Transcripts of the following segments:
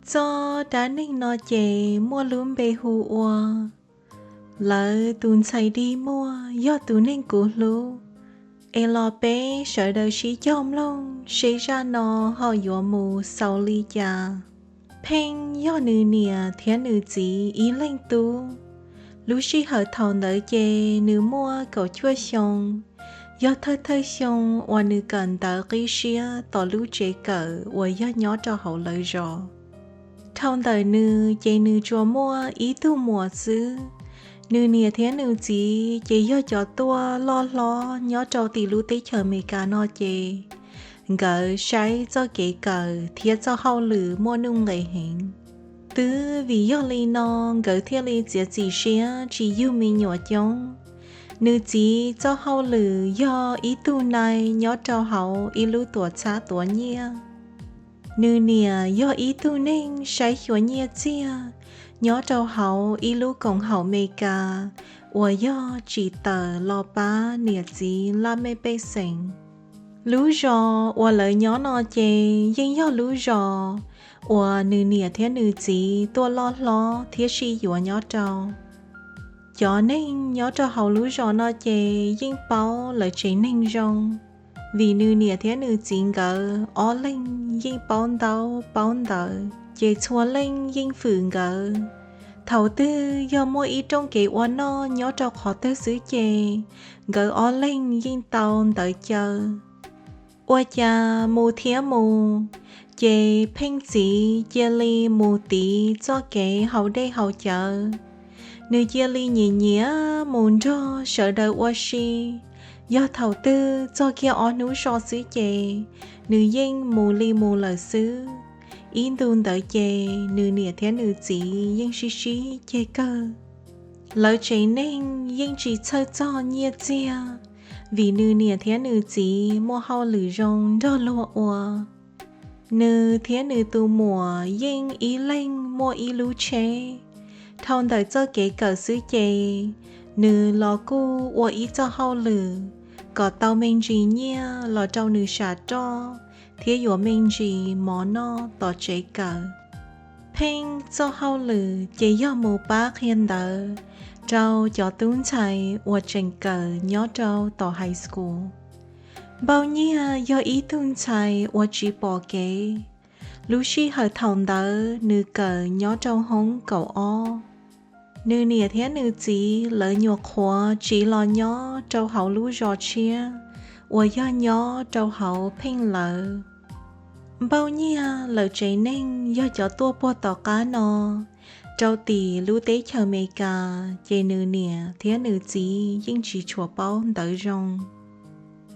Txoj dab neeg no ces muaj lub npe hu ua Lawv tus ntxhais dig muag yog tus neeg kuv hlub. Es los peb sawv daws sib cog mloog seb zaj no ho yuav mus xaus li cas. Pheej yog nws niam thiab nws txiv ib leeg tub. Lub sij hawm thaum ntawd ces nws muaj kaum cuaj xyoo, yog thawj thawj xyoo uas nws kawm ntawv qib siab tom lub tsev kawm uas yog nyob rau hauv lawv zos. Dhau ntawm nws ces nws tsuas muaj ib tug muam xwb. Nws niam thiab nws txiv ces yog cov tuaj loj hlob nyob rau tim lub teb chaws Amelikas no ces nkawd saib txoj kev kawm thiab txoj hauj lwm muaj nuj nqis heev. Twb vim yog li no nkawd thiaj li txiav txim siab tsis yug me nyuam coob. Nws txiv txoj hauj lwm yog ib tug nai nyob rau hauv ib lub tuam txhab tuav nyiaj. Nws niam yog ib tug neeg saib xyuas nyiaj txiag nyob rau hauv ib lub koom haum Amelikas uas yog tsim tawm los pab niam txiv laj mej pej xeem. Lub zos uas lawv nyob no ces yeej yog lub zos uas nws niam thiab nws txiv tuaj loj hlob thiab sib yuav nyob rau. Cov neeg nyob rau hauv lub zos no ces yeej paub lawv tsev neeg zoo, vim nws niam thiab nws txiv nkawd ob leeg yeej paub ntaub paub ntawv ces txhua leej yeej fwm nkawd. Thaum twg yog muaj ib rooj kev ua noj nyob rau qhov twg xwb ces nkawd ob leeg yeej tau ntawd caw. Ua cas mus thiab mus, ces Pheej txiv cia li mus tiv txoj kev haus dej haus cawv. Nws cia li nyiam nyiam mus nrog sawv daws ua si. Yog thaum twg txog kiag ob hnub so xwb ces nws yeej mus li mus lawm xwb. Ib ntu ntawd ces nws niam thiab nws txiv yeej sib sib ceg kawg. Lawv tsev neeg yeej tsis txhawj txog nyiaj txiag, vim nws niam thiab nws txiv muaj hauj lwm zoo nrog luag ua. Nws thiab nws tus muam yeej ib leeg muaj ib lub tsheb. Dhau ntawm txoj kev kawm xwb ces nws los kuj ua ib txoj hauj lwm kom tau me ntsis nyiaj los rau nws sam roj thiab yuav me ntsis mov noj tom tsev kawm. Pheej txoj hauj lwm ces yog mus pab qhia ntawv rau cov tub ntxhais uas tseem kawm nyob rau tom high school. Npauj Nyiaj yog ib tug ntxhais uas tsis pom kev. Lub sij hawm thaum ntawd nws kawm nyob rau hoob kaum ob. Nws niam thiab nws txiv lawv nyuam qhuav tsiv los nyob rau hauv lub zos tshiab uas yog nyob rau hauv Pheej lawv. Npauj Nyiaj lawv tsev neeg yog cov tuaj puag tom qab no rau tim lub teb chaws Amelikas ces nws niam thiab nws txiv yeej tsis tshua paub ntawv zoo.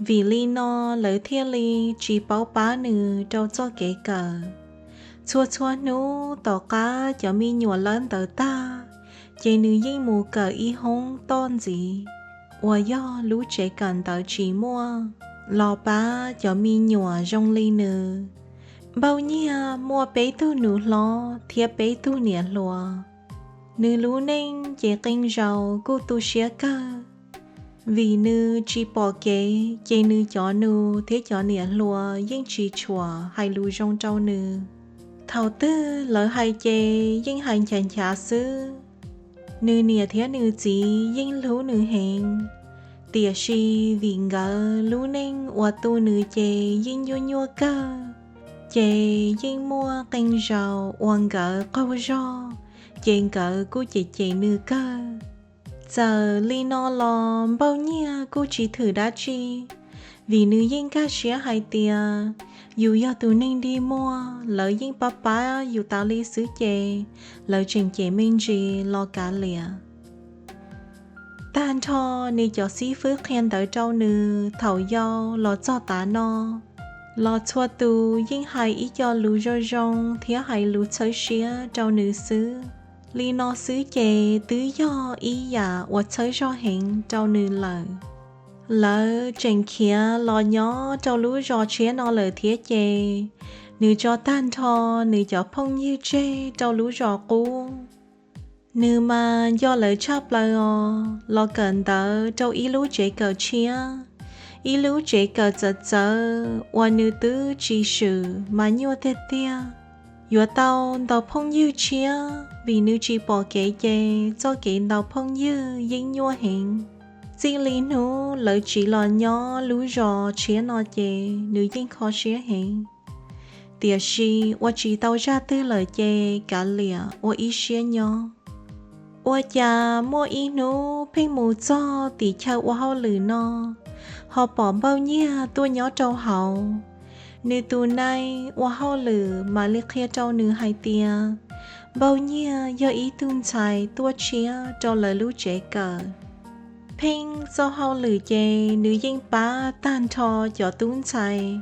Vim li no lawv thiaj li tsis paub pab nws rau txoj kev kawm. Txhua txhua hnub tom qab cov me nyuam lawb ntawv tag ces nws yeej mus kawm ib hoob toj ntxiv uas yog lub tsev kawm ntawv tsis muaj los pab cov me nyuam zoo li nws. Npauj Nyiaj muaj peb tug nus hlob thiab peb tug niam hluas. Nws lub neej ces qee zaus kuj tu siab kawg, vim nws tsis pom kev ces nws cov nus thiab cov niam hluas yeej tsis tshua hais lus zoo rau nws. Thaum twg lawv hais ces yeej hais nchav nchav xwb. Nws niam thiab nws txiv yeej hlub nws heev, tiam sis vim nkawd lub neej uas tu nws ces yeej nyuaj nyuaj kawg, ces yeej muaj qee zaus uas nkawd qaug zog, ces nkawd kuj cem cem nws kawg. Txawm li no los Npauj Nyiaj kuj tsis thwm dab tsi, vim nws yeej nkag siab hais tias yus yog tus neeg dig muag, lawv yeej pab pab yus tas li xwb ces lawv tseem cem me ntsis los kav liam. Tag nrho nws cov xib fwb qhia ntawv rau nws thaum yau los txog tav no, los txhua tus yeej hais ib co lus zoo zoo thiab hais lus txhawb siab rau nws xwb. Li no xwb ces twb yog ib yam uas txhawb zog heev rau nws lawm. Lawv tseem khiav los nyob rau lub zos tshiab no lawm thiab ces nws tso tag nrho nws cov phooj ywg tseg rau lub zos qub. Nws mas nco lawv tshaj plaws os, los kawm ntawv rau ib lub tsev kawm tshiab, ib lub tsev kawm txawv txawv uas nws twb tsis swm mas nyuaj tiag tiag. yuav tau ntaus phooj ywg tshiab, vim nws tsis pom kev ces txoj kev ntaus phooj ywg yeej nyuaj heev. Txij li hnub lawv tsiv los nyob lub zos tshiab no ces nws yeej kho siab heev. Tiam sis ua tsis tau zaj twg lawm ces kav liam ua ib siab nyob. Ua cas muaj ib hnub Pheej mus txog tim chaw ua hauj lwm no, ho pom Npauj Nyiag tuaj nyob rau hauv. Nws tus nai ua hauj lwm mam li qhia rau nws hais tias Npauj Nyiag yog ib tug ntxhais tuaj tshiab rau lawv lub tsev kawm. Pheej txoj hauj lwm ces nws yeej pab tag nrho cov tub ntxhais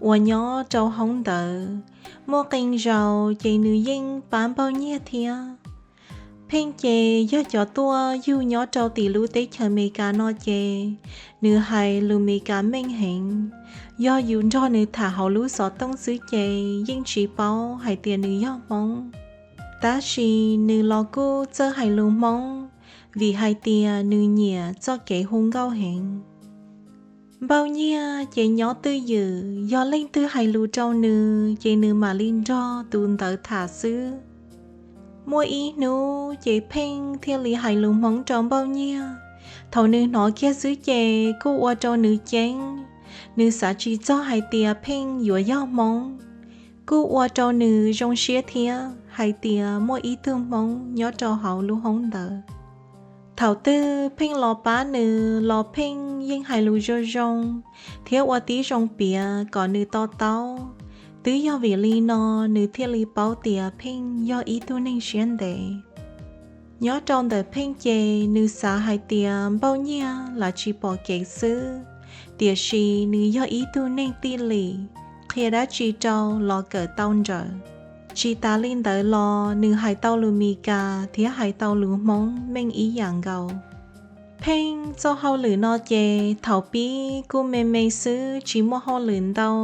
uas nyob rau hoob ntawd. Muaj qee zaus ces nws yeej pab Npauj Nyiag thiab. Pheej ces yog cov tuaj yug nyob rau tim lub teb chaws Amelikas no ces nws hais lus Amelikas meej heev. Yog yus nrog nws tham hauv lub xov tooj xwb ces yeej tsis paub hais tias nws yog Hmoob. Tab sis nws los kuj txawj hais lus Hmoob, vim hais tias nws nyiam txoj kev hu nkauj heev. Npauj Nyiag ces nyob twj ywm, yog leej twg hais lus rau nws ces nws mam li nrog tus ntawd tham xwb. Muaj ib hnub ces Pheej thiaj li hais lus Hmoob rau Npauj Nyiag. Thaum nws hnov kiag xwb ces kuj ua rau nws ceeb. Nws xav tsis txog hais tias Pheej yuav yog Hmoob, kuj ua rau nws zoo siab thiab hais tias muaj ib tug Hmoob nyob rau hauv lub hoob ntawd. Thaum twg Pheej los pab nws los Pheej yeej hais lus zoo zoo thiab ua tib zoo piav kom nws to taub. Twb yog vim li no nws thiaj li paub tias Pheej yog ib tug neeg siab ntev. Nyob rau ntawm Pheej ces nws xav hais tias Npauj Nyiag lam tsis pom kev xwb, tiam sis nws yog ib tug neeg tij lim, qhia dab tsi rau los kawm tau nrawm. Tsis tas li ntawd los nws hais tau lus Mis Kas thiab hais tau lus Hmoob meej ib yam nkaus. Pheej txoj hauj lwm no ces thaum pib kuj me me xwb tsis muaj hauj lwm ntau.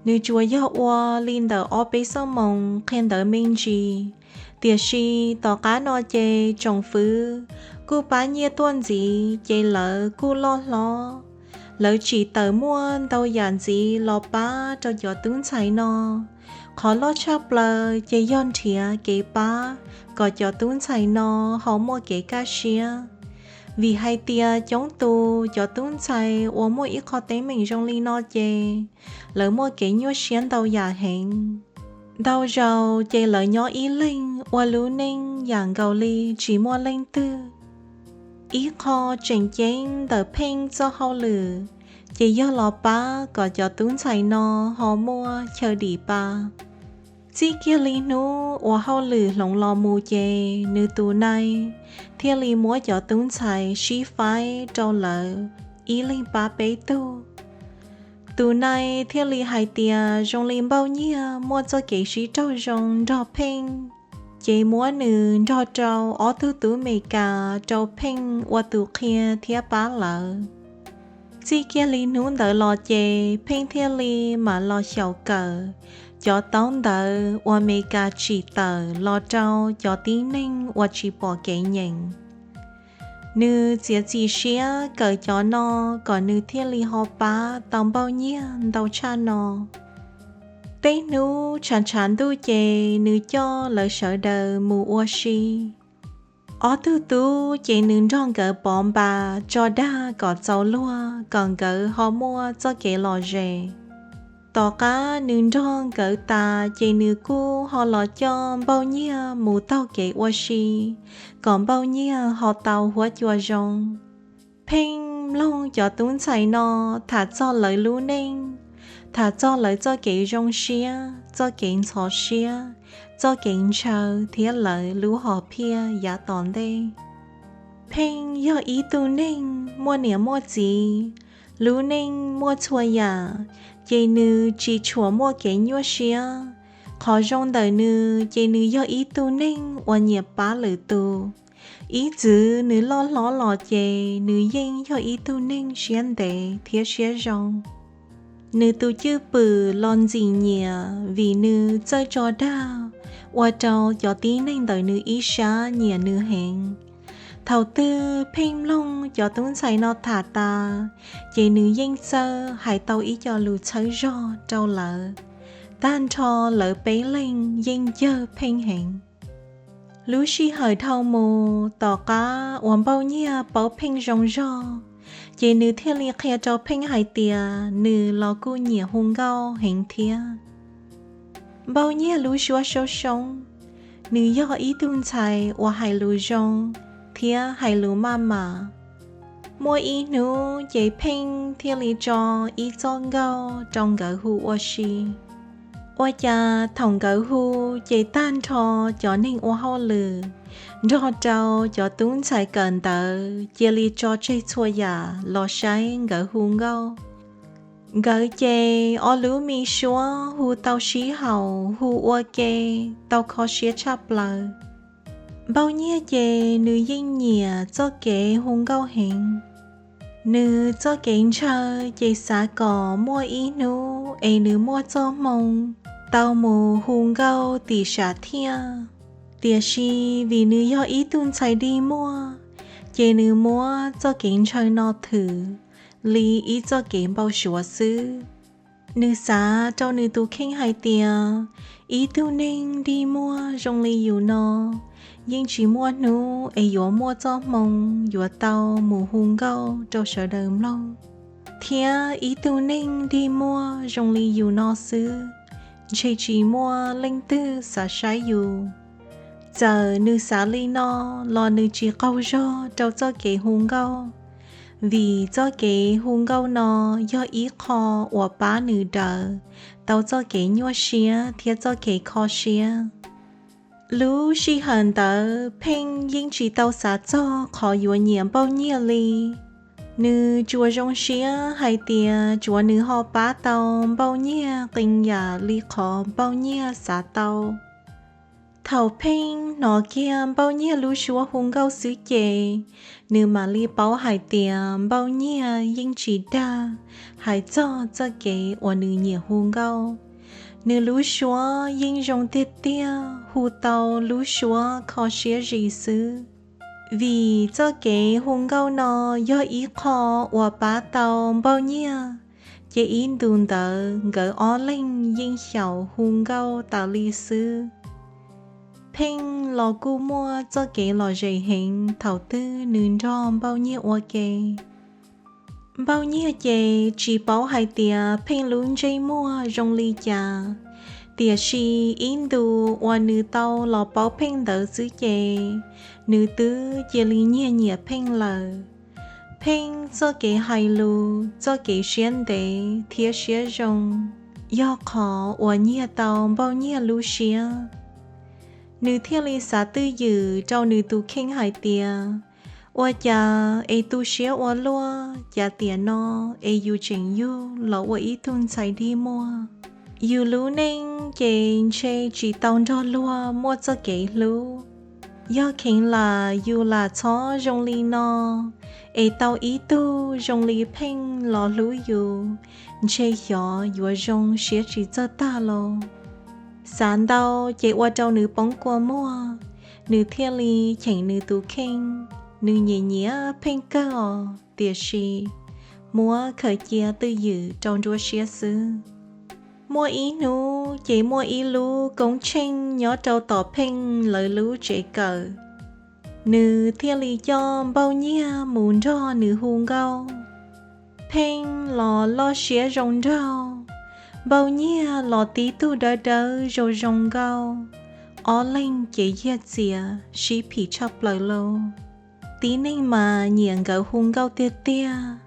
Nws tsuas yog ua li ntawm ob peb xuab moos qhia ntawv me ntsis, tiam sis tom qab no ces tsoom fwv kuj pab nyiaj tuaj ntxiv ces lawv kuj loj hlob. Lawv tsim tawm muaj ntau yam ntxiv los pab rau cov tub ntxhais no. Qhov loj tshaj plaws ces yog nrhiav kev pab kom cov tub ntxhais no ho muaj kev kaj siab. Vim hais tias coob tus cov tub ntxhais uas muaj ib qho teeb meem zoo li no ces lawv muaj kev nyuaj siab ntau yam heev. Ntau zaus ces lawv nyob ib leeg ua lub neej yam nkaus li tsis muaj leej twg. Ib qho tseem ceeb ntawm Pheej txoj hauj lwm ces yog los pab kom cov tub ntxhais no ho muaj chaw dim pa. Txij kiag li hnub uas hauj lwm hloov los mus ces nws tus nai thiaj li muab cov tub ntxhais sib faib rau lawv ib leeg pab peb tug. Tus nai thiaj li hais tias zoo li Npauj Nyiag muaj txoj kev sib raug zoo nrog Pheej, ces muab nws nrog rau ob tug tub Mes Kas rau Pheej ua tus qhia thiab pab lawv. Txij kiag li hnub ntawd los ces Pheej thiaj li mam los xyaum kawm cov taub ntawv uas Mes Kas tsim tawm los rau cov tib neeg uas tsis pom kev nyeem. Nws txiav txim siab kawm cov no kom nws thiaj li ho pab tau Npauj Nyiag ntau tshaj no. Tej hnub tshav tshav ntuj ces nws coj lawv sawv daws mus ua si. Ob tug tub ces nws nrog nkawd pov npas tso dag kom txaus luag kom nkawd ho muaj txoj kev lom zem. Tom qab nws nrog nkawd tas ces nws kuj ho los coj Npauj Nyiag mus taug kev ua si kom Npauj Nyiag ho tau huab cua zoo. Pheej mloog cov tub ntxhais no tham txog lawv lub neej, tham txog lawv txoj kev zoo siab, txoj kev ntxhov siab, txoj kev ntshaw thiab lawv lub hom phiaj yav tom ntej. Pheej yog ib tug neeg muaj niam muaj txiv, lub neej muaj txhua yam, ces nws tsis tshua muaj kev nyuaj siab. Qhov zoo ntawm nws ces nws yog ib tug neeg uas nyiam pab lwm tus. Ib txwm nws loj hlob los ces nws yeej yog ib tug neeg siab ntev thiab siab zoo. Nws tus cwj pwm los ntxim nyiam vim nws txawj tso dag, ua rau cov tib neeg ntawm nws ib sab nyiam nws heev. Thaum twg Pheej mloog cov tub ntxhais no tham tas, ces nws yeej txawj hais tau ib co lus txhawb zog rau lawv. Tag nrho lawv peb leeg yeej ncawg Pheej heev. Lub sij hawm dhau mus, tom qab uas Npauj Nyiaj paub Pheej zoo zog, ces nws thiaj li qhia rau Pheej hais tias nws los kuj nyiam hu nkauj heev thiab. Npauj Nyiaj lub suab soob soob, nws yog ib tug ntxhais uas hais lus zoo thiab hais lus maj mam. Muaj ib hnub ces Pheej thiaj li tso ib txoj nkauj rau nkawd hu ua si. Ua cas thaum nkawd hu, ces tag nrho cov neeg ua hauj lwm nrog rau cov tub ntxhais kawm ntawv cia li tso tseg txhua yam los saib nkawd hu nkauj. Nkawd ces ob lub me suab hu tau sib haum, hu ua ke, tau kho siab tshaj plaws. Npauj Nyiaj ces nws yeej nyiam txoj kev hu nkauj heev. Nws txoj kev ntshaw ces xav kom muaj ib hnub es nws muaj txoj hmoo tau mus hu nkauj tim sam thiaj. Tiam sis vim nws yog ib tug ntxhais dig muag, ces nws muab txoj kev ntshaw no thwm li ib txoj kev npau suav xwb. Nws xav rau nws tus kheej hais tias ib tug neeg dig muag zoo li yus no yeej tsis muaj hnub es yuav muaj txoj hmoo yuav tau mus hu nkauj rau sawv daws mloog, thiab ib tug neeg dig muag zoo li yus no xwb ntshe tsis muaj leej twg xav saib yus. Txawm nws xav li no los nws tsis qaug zog rau txoj kev hu nkauj, vim txoj kev hu nkauj no yog ib qho uas pab nws daws tau txoj kev nyuaj siab thiab txoj kev kho siab. Lub sij hawm ntawd Pheej yeej tsis tau xav txog qhov yuav nyiam Npauj Nyiaj li. Nws tsuas zoo siab hais tias tsuav nws ho pab tau Npauj Nyiaj qee yam li qhov Npauj Nyiaj xav tau. Thaum Pheej hnov kiag Npauj Nyiaj lub suab hu nkauj xwb ces nws mam li paub hais tias Npauj Nyiaj yeej tsis dag hais txog txoj kev uas nws nyiam hu nkauj. Nws lub suab yeej zoo tiag tiag, hu tau lub suab kho siab zis xwb. Vim txoj kev hu nkauj no yog ib qho uas pab tau Npauj Nyiaj, ces ib ntus ntawd nkawd ob leeg yeej xyaum hu nkauj tas li xwb. Pheej los kuj muaj txoj kev lom zem heev thaum twg nws nrog Npauj Nyiaj ua ke. Npauj Nyiaj ces tsis paub hais tias Pheej lub ntsej muag zoo li cas, tiam sis ib ntus uas nws tau los paub Pheej ntawd xwb ces nws twb cia li nyiag nyiam Pheej lawm. Pheej txoj kev hais lus, txoj kev siab ntev thiab siab zoo, yog qhov uas nyiag tau Npauj Nyiaj lub siab. Nws thiaj li xav twj ywm rau nws tus kheej hais tias, ua cas es tu siab ua luaj, cas tiam no es yus tseem yug los ua ib tug ntxhais dig muag. Yus lub neej ces ntshe tsis tau nrog luag muaj txoj kev hlub. Yog kheev lam yus lam txhob zoo li no, es tau ib tug zoo li Pheej los hlub yus, ntshe xyov yuav zoo siab tsis txawj tag los. Xav ntau ces ua rau nws poob kua muag, nws thiaj li cheem nws tus kheej. Nws nyiam nyiam Pheej kawg os, tiam sis muab khaws cia twj ywm rau nruab siab xwb. Muaj ib hnub ces muaj ib lub koob tsheej nyob rau tom Pheej lawv lub tsev kawm. Nws thiaj li coj Npauj Nyiaj mus nrog nws hu nkauj. Pheej los loj siab zoo nraug, Npauj Nyiaj los tib tug dawb dawb zoo zoo nkauj. Ob leeg ces yaj txias sib phim tshaj plaws lauj. Tib neeg mas nyiam nkawd hu nkauj tiag tiag.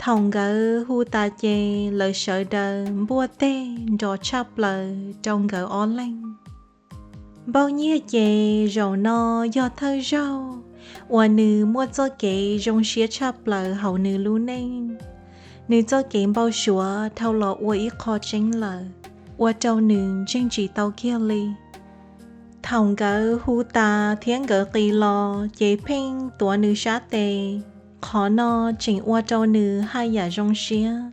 Thaum nkawd hu tas ces lawv sawv daws npuaj teg nrov tshaj plaws rau nkawd ob leeg. Npauj Nyiaj ces zaum no yog thawj zaug uas nws muaj txoj kev zoo siab tshaj plaws hauv nws lub neej. Nws txoj kev npau suav dhau los ua ib qho tseeb lawm, ua rau nws ntseeg tsis tau kiag li. Thaum nkawd hu tas thiab nkawd qis los ces Pheej tuav nws sab tes. Qhov no tseem ua rau nws haj yam zoo siab,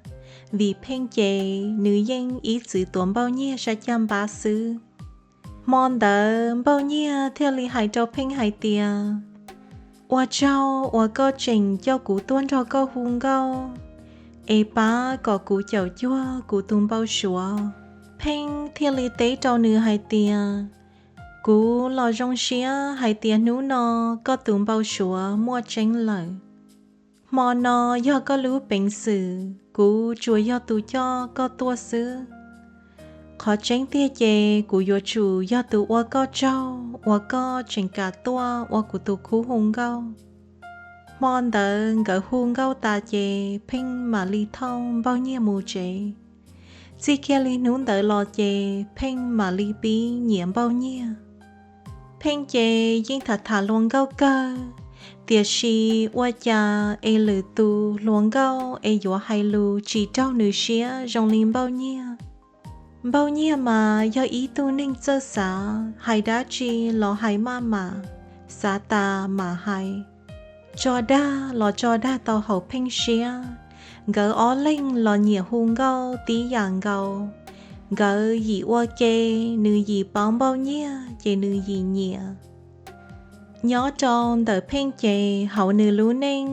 vim Pheej ces nws yeej ib txwm tuav Npauj Nyiaj sab caj npab xwb. Hmo ntawd Npauj Nyiaj thiaj li hais rau Pheej hais tias, ua tsaug uas koj tseem coj kuv tuaj nrog koj hu nkauj, es pab kom kuv caum cuag kuv tus npau suav. Pheej thiaj li teb rau nws hais tias, Kuv los zoo siab hais tias hnub no koj tus npau suav muaj tseeb lawm. Hmo no yog koj lub peev xwm, kuv tsuas yog tus coj koj tuaj xwb. Qhov tseeb tiag ces kuv yuav tsum yog tus ua koj tsaug uas koj tseem kam tuaj ua kuv tus khub hu nkauj. Hmo ntawd nkawd hu nkauj tas ces Pheej mam li thauj Npauj Nyiaj mus tsev. Txij kiag li hnub ntawd los ces Pheej mam li pib nyiam Npauj Nyiaj. Pheej ces yeej tham tham hluas nkauj kawg, tiam sis ua cas es lwm tus hluas nkauj es yuav hais lus tsis raug nws siab zoo li Npauj Nyiaj. Npauj Nyiaj mas yog ib tug neeg txawj xav, hais dab tsi los hais maj mam, xav tas mam hais. Tso dag los tso dag tau haum Pheej siab. Nkawd ob leeg los nyiam hu nkauj tib yam nkaus. Nkawd yim ua ke, nws yim paub Npauj Nyiaj ces nws yim nyiam. Nyob rau ntawm Pheej ces hauv nws lub neej,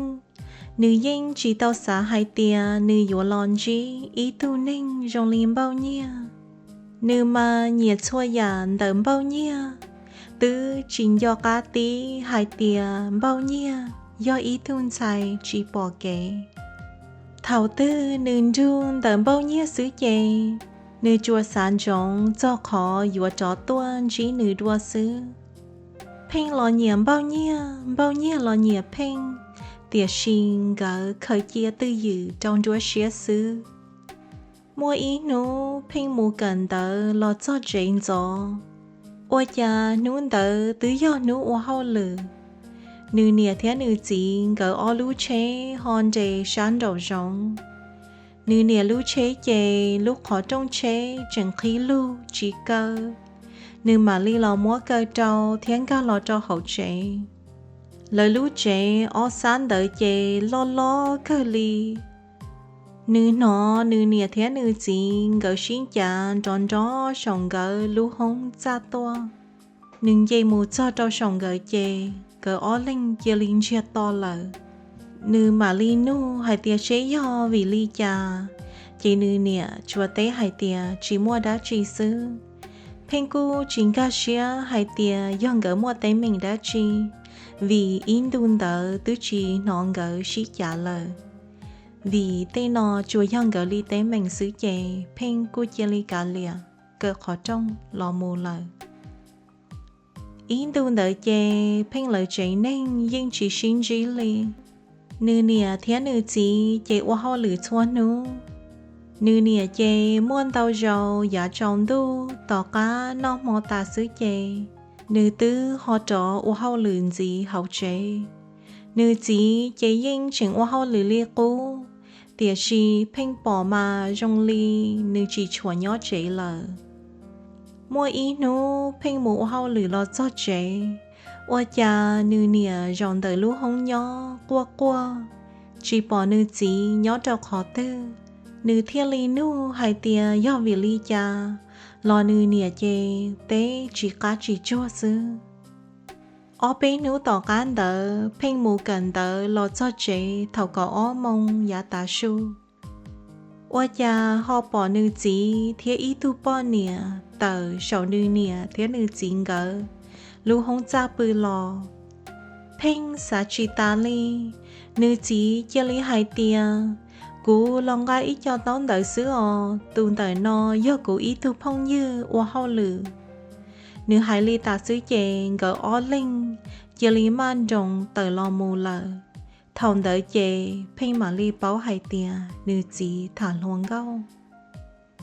nws yeej tsis tau xav hais tias nws yuav los ntsib ib tug neeg zoo li Npauj Nyiaj. Nws mas nyiam txhua yam ntawm Npauj Nyiaj, twb tsis nco qab tib hais tias Npauj Nyiaj yog ib tug ntxhais tsis pom kev. Thaum twg nws nrug ntawm Npauj Nyiaj xwb ces nws tsuas xav ntsoov txog qhov yuav rov tuaj ntsib nws dua xwb. Pheej los nyiam Npauj Nyiaj, Npauj Nyiaj los nyiam Pheej, tiam sis nkawd khaws cia twj ywm rau nruab siab xwb. Muaj ib hnub Pheej mus kawm ntawv los txog tsev ntxov, ua cas hnub ntawd twb yog hnub ua hauj lwm. Nws niam thiab nws txiv nkawd ob lub tsheb ho nres sab nraum zoov. Nws niam lub tsheb ces lub qhov rooj tsheb tseem qhib lug tsis kaw, nws mam li los muab kaw rau thiab nkag los rau hauv tsev. Lawv lub tsev ob sab ntawd ces loj loj kawg li. Nws hnov nws niam thiab nws txiv nkawd sib cav nrov nrov saum nkawd lub hoob txaj tuaj. Nws nce mus txog rau saum nkawd ces nkawd ob leeg cia li ntsiag to lawm. Nws mam li nug hais tias seb yog vim li cas, ces nws niam tsuas teb hais tias tsis muaj dab tsi xwb. Pheej kuj tsis nkag siab hais tias yog nkawd muaj teeb meem dab tsi, vim ib ntu ntawd twb tsis hnov nkawd sib cav lawm. Vim tej no tsuas yog nkawd li teeb meem xwb ces Pheej kuj cia li kav liam, kaw qhov rooj los mus lawm. Ib ntu ntawd ces Pheej lawv tsev neeg yeej tsis sib ntsib li. Nws niam thiab nws txiv ces ua hauj lwm txhua hnub. Nws niam ces muaj ntau zaus yav tsaus ntuj tom qab noj hmo tas xwb ces nws twb ho rov ua hauj lwm ntxiv hauv tsev. Nws txiv ces yeej tseem ua hauj lwm li qub, tiam sis Pheej pom mas zoo li nws tsis tshua nyob tsev lawm. Muaj ib hnub Pheej mus ua hauj lwm los txog tsev, ua cas nws niam zaum ntawm lub hoob nyob quaj quaj, tsis pom nws txiv nyob rau qhov twg. Nws thiaj li nug hais tias yog vim li cas, los nws niam ces teb tsis qab tsis tsuag xwb. Ob peb hnub tom qab ntawd Pheej mus kawm ntawv los txog tsev thaum kaum ob moos yav tav su, ua cas ho pom nws txiv thiab ib tug poj niam tawm saum nws niam thiab nws txiv nkawd lub hoob txaj pw los. Pheej xav tsis tas li, nws txiv cia li hais tias, Kuv los nqa ib co taub ntawv xwb os, tus ntawm no yog kuv ib tug phooj ywg ua hauj lwm. Nws hais li tas xwb ces nkawd ob leeg cia li maj nroos tawm los mus lawm. Thaum ntawd ces Pheej mam li paub hais tias nws txiv tham hluas nkauj.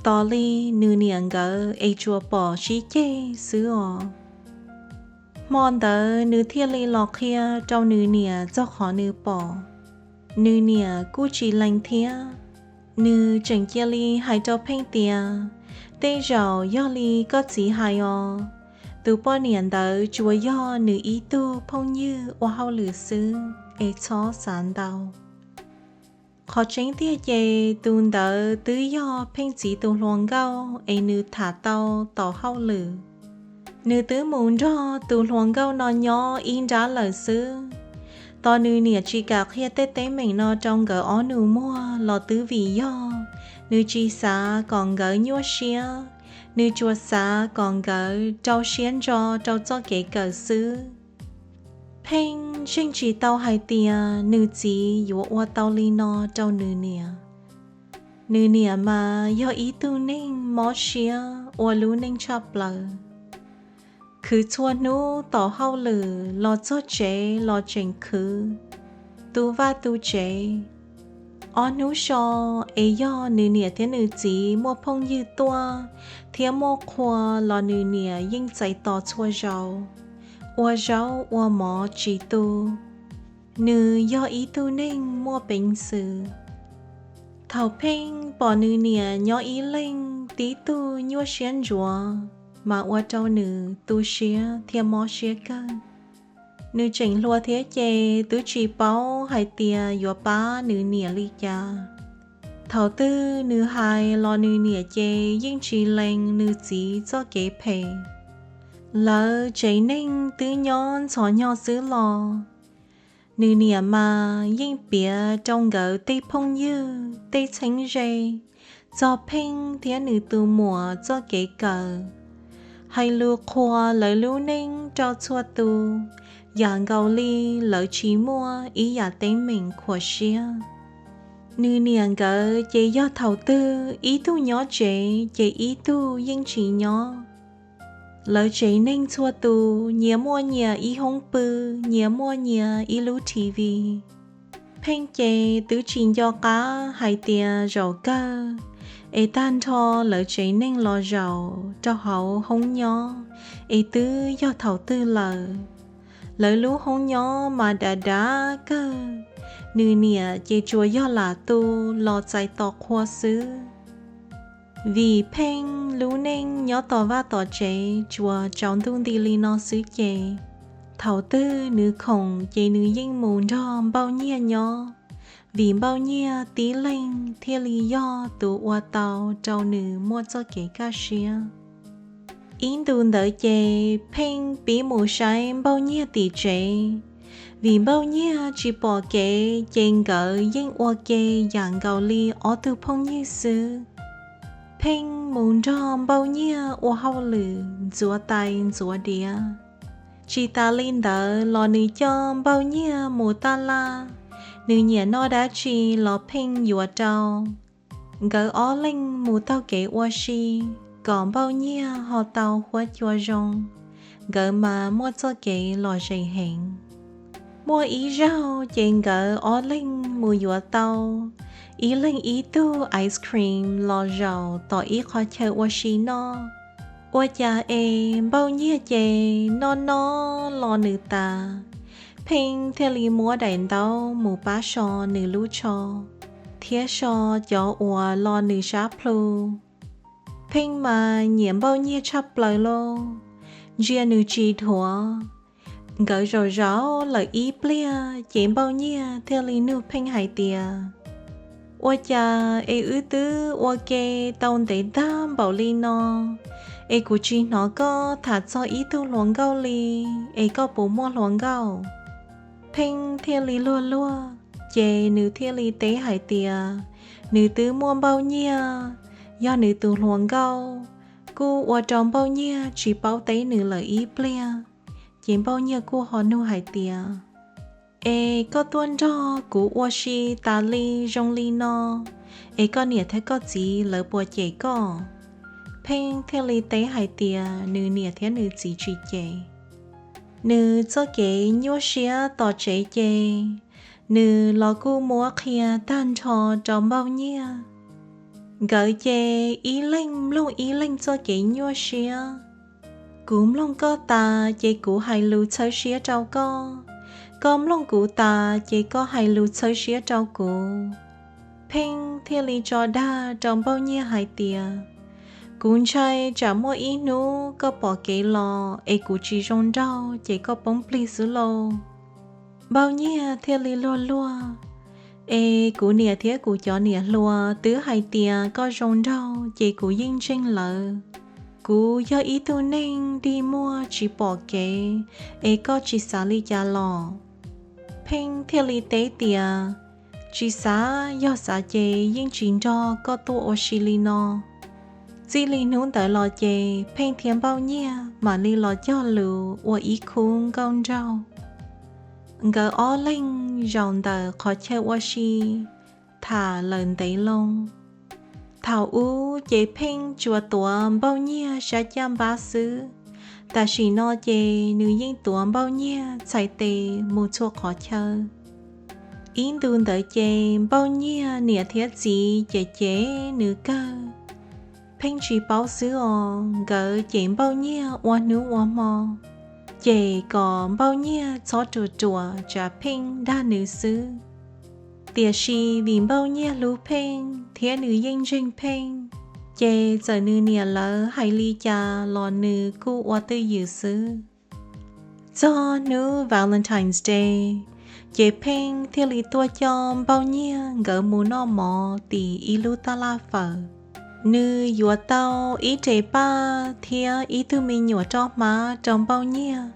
Tos li nws niam nkawd es tsuas pom sib ceg xwb os. Hmo ntawd nws thiaj li los qhia rau nws niam txog qhov nws pom. Nws niam kuj tsis lees thiab, nws tseem cia li hais rau Pheej tias, Tej zaum yog li koj txiv hais os, tus poj niam ntawd tsuas yog nws ib tug phooj ywg ua hauj lwm xwb es txhob xav ntau. Qhov tseeb tiag ces tus ntawd twb yog Pheej txiv tus hluas nkauj es nws tham tau tom hauj lwm. Nws twb mus nrog tus hluas nkauj no nyob ib nrab lawm xwb. Tos nws niam tsis kam qhia tej teeb meem no rau nkawd ob nus muag los twb vim yog nws tsis xav kom nkawd nyuaj siab, Nws tsuas xav kom nkawd rau siab ntso rau txoj kev kawm xwb. Pheej zeej tsis tau hais tias nws txiv yuav ua tau li no rau nws niam. Nws niam mas yog ib tug neeg mob siab ua lub neej tshaj plaws, khwv txhua hnub tom hauj lwm los txog tsev los tseem khwv, tu vaj tu tsev. Ob hnub so es yog nws niam thiab nws txiv muaj phooj ywg tuaj thiab muaj qhua los nws niam yeej txais tos txhua zaus, ua zaub ua mov tsis tu. Nws yog ib tug neeg muaj peev xwm. Thaum Pheej pom nws niam nyob ib leeg tib tug nyuaj siab ntsuav mas ua rau nws tu siab thiab mob siab kawg. Nws tseem hluas thiab ces twb tsis paub hais tias yuav pab nws niam li cas. Thaum twg nws hais los nws niam ces yeej tsis lees nws txiv txoj kev phem. Lawv tsev neeg twb nyob ntxhov nyo xwb los nws niam mas yeej piav rau nkawd tej phooj ywg tej txheeb ze txog Pheej thiab nws tus muam txoj kev kawm, hais lus qhuas lawv lub neej rau txhua tus, yam nkaus li lawv tsis muaj ib yam teeb meem khuam siab. Nws niam nkawd ces yog thaum twg ib tug nyob tsev ces ib tug yeej tsis nyob. Lawv tsev neeg txhua tus nyias muaj nyias ib hoob pw, nyias muaj nyias ib lub T V. Pheej ces twb tsis nco qab hais tias zaum kawg es tag nrho lawv tsev neeg los zaum rau hauv hoob nyob es twb yog thaum twg lawm. Lawv lub hoob nyob mas dav dav kawg, nws niam ces tsuas yog lam tu los txais tos qhua xwb. Vim Pheej lub neej nyob tom vaj tom tsev tsuas tsaus ntuj nti li no xwb ces thaum twg nws khoom ces nws yeej mus nrog Npauj Nyiaj nyob, vim Npauj Nyiaj tib leeg thiaj li yog tus ua tau rau nws muaj txoj kev kaj siab. Ib ntus ntawd ces Pheej pib mus saib Npauj Nyiaj tim tsev, vim Npauj Nyiaj tsis pom kev ces nkawd yeej ua ke yam nkaus li ob tug phooj ywg xwb. Pheej mus nrog Npauj Nyiaj ua hauj lwm ntxuav tais ntxuav diav. Tsis tas li ntawd los nws coj Npauj Nyiaj mus taj laj, nws nyiam noj dab tsi los Pheej yuav rau. Nkawd ob leeg mus taug kev ua si kom Npauj Nyiaj ho tau huab cua zoo, nkawd mas muaj txoj kev lom zem heev. Muaj ib zaug ces nkawd ob leeg mus yuav tau ib leeg ib tug ice cream los zaum tom ib qhov chaw ua si noj. Ua cas es Npauj Nyiaj ces noj noj los nws tas, Pheej thiaj li muab daim ntaub mus pab so nws lub tsho thiab so cov uas los nws sab plhu. Pheej mas nyiam Npauj Nyiaj tshaj plaws lauj, ntsia nws tsis dhuav. Nkawd zaum zaum lawm ib pliag ces Npauj Nyiaj thiaj li nug Pheej hais tias, Ua cas es wb twb ua ke tau ntev tag npaum li no es kuv tsis hnov koj tham txog ib tug hluas nkauj li, es koj puas muaj hluas nkauj? Pheej thiaj li luag luag, ces nws thiaj li teb hais tias nws twb muaj Npauj Nyiaj, yog nws tus hluas nkauj, kuj ua rau Npauj Nyiaj tsis paub teb nws lawm ib pliag. Ces Npauj Nyiaj kuj ho nug hais tias, Es koj tuaj nrog kuv ua si tas li zoo li no, es koj niam thiab koj txiv lawv puas cem koj? Pheej thiaj li teb hais tias nws niam thiab nws txiv tsis cem. Nws txoj kev nyuaj siab tom tsev ces nws los kuj muab qhia tag nrho rau Npauj Nyiaj. Nkawd ces ib leeg mloog ib leeg txoj kev nyuaj siab. Kuv mloog koj tas ces kuv hais lus txhawb siab rau koj, koj mloog kuv tas ces koj hais lus txhawb siab rau kuv. Pheej thiaj li tso dag rau Npauj Nyiaj hais tias, Kuv ntshai tsam muaj ib hnub koj pom kev los es kuv tsis zoo nraug ces koj poob plig xwb lauj. Npauj Nyiaj thiaj li luag luag, Es kuv niam thiab kuv cov niam hluas twb hais tias koj zoo nraug ces kuv yeej ntseeg lawv. Kuv yog ib tug neeg dig muag tsis pom kev, es koj tsis xav li cas los? Pheej thiaj li teb tias, Tsis xav, yog xav ces yeej tsis nrog koj tuaj ua si li no. Txij li hnub ntawd los ces Pheej thiab Npauj Nyiag mam li los cog lus ua ib khub nkauj nraug. Nkawd ob leeg zaum ntawm qhov chaw ua si tham lawm ntev loo. Thaum ub ces Pheej tsuas tuav Npauj Nyiag sab caj npab xwb, tam sim no ces nws yeej tuav Npauj Nyiag txhais tes mus txhua qhov chaw. Ib ntus ntawd ces Npauj Nyiag niam thiab txiv cem cem nws kawg. Pheej tsis paub xwb os, nkawd cem Npauj Nyiag ua hnub ua hmo, cem kom Npauj Nyiag txhob ruam ruam tsam Pheej dag nws xwb. Tiam sis vim Npauj Nyiag hlub Pheej thiab nws yeej ntseeg Pheej, ces txawm nws niam lawv hais li cas los nws kuj ua twj ywm xwb. Txog hnub Valentine's Day, ces Pheej thiaj li tuaj coj Npauj Nyiag nkawd mus noj mov tim ib lub taj laj fawm. Nws yuav tau ib re paj thiab ib tug me nyuam roj hmab rau Npauj Nyiag.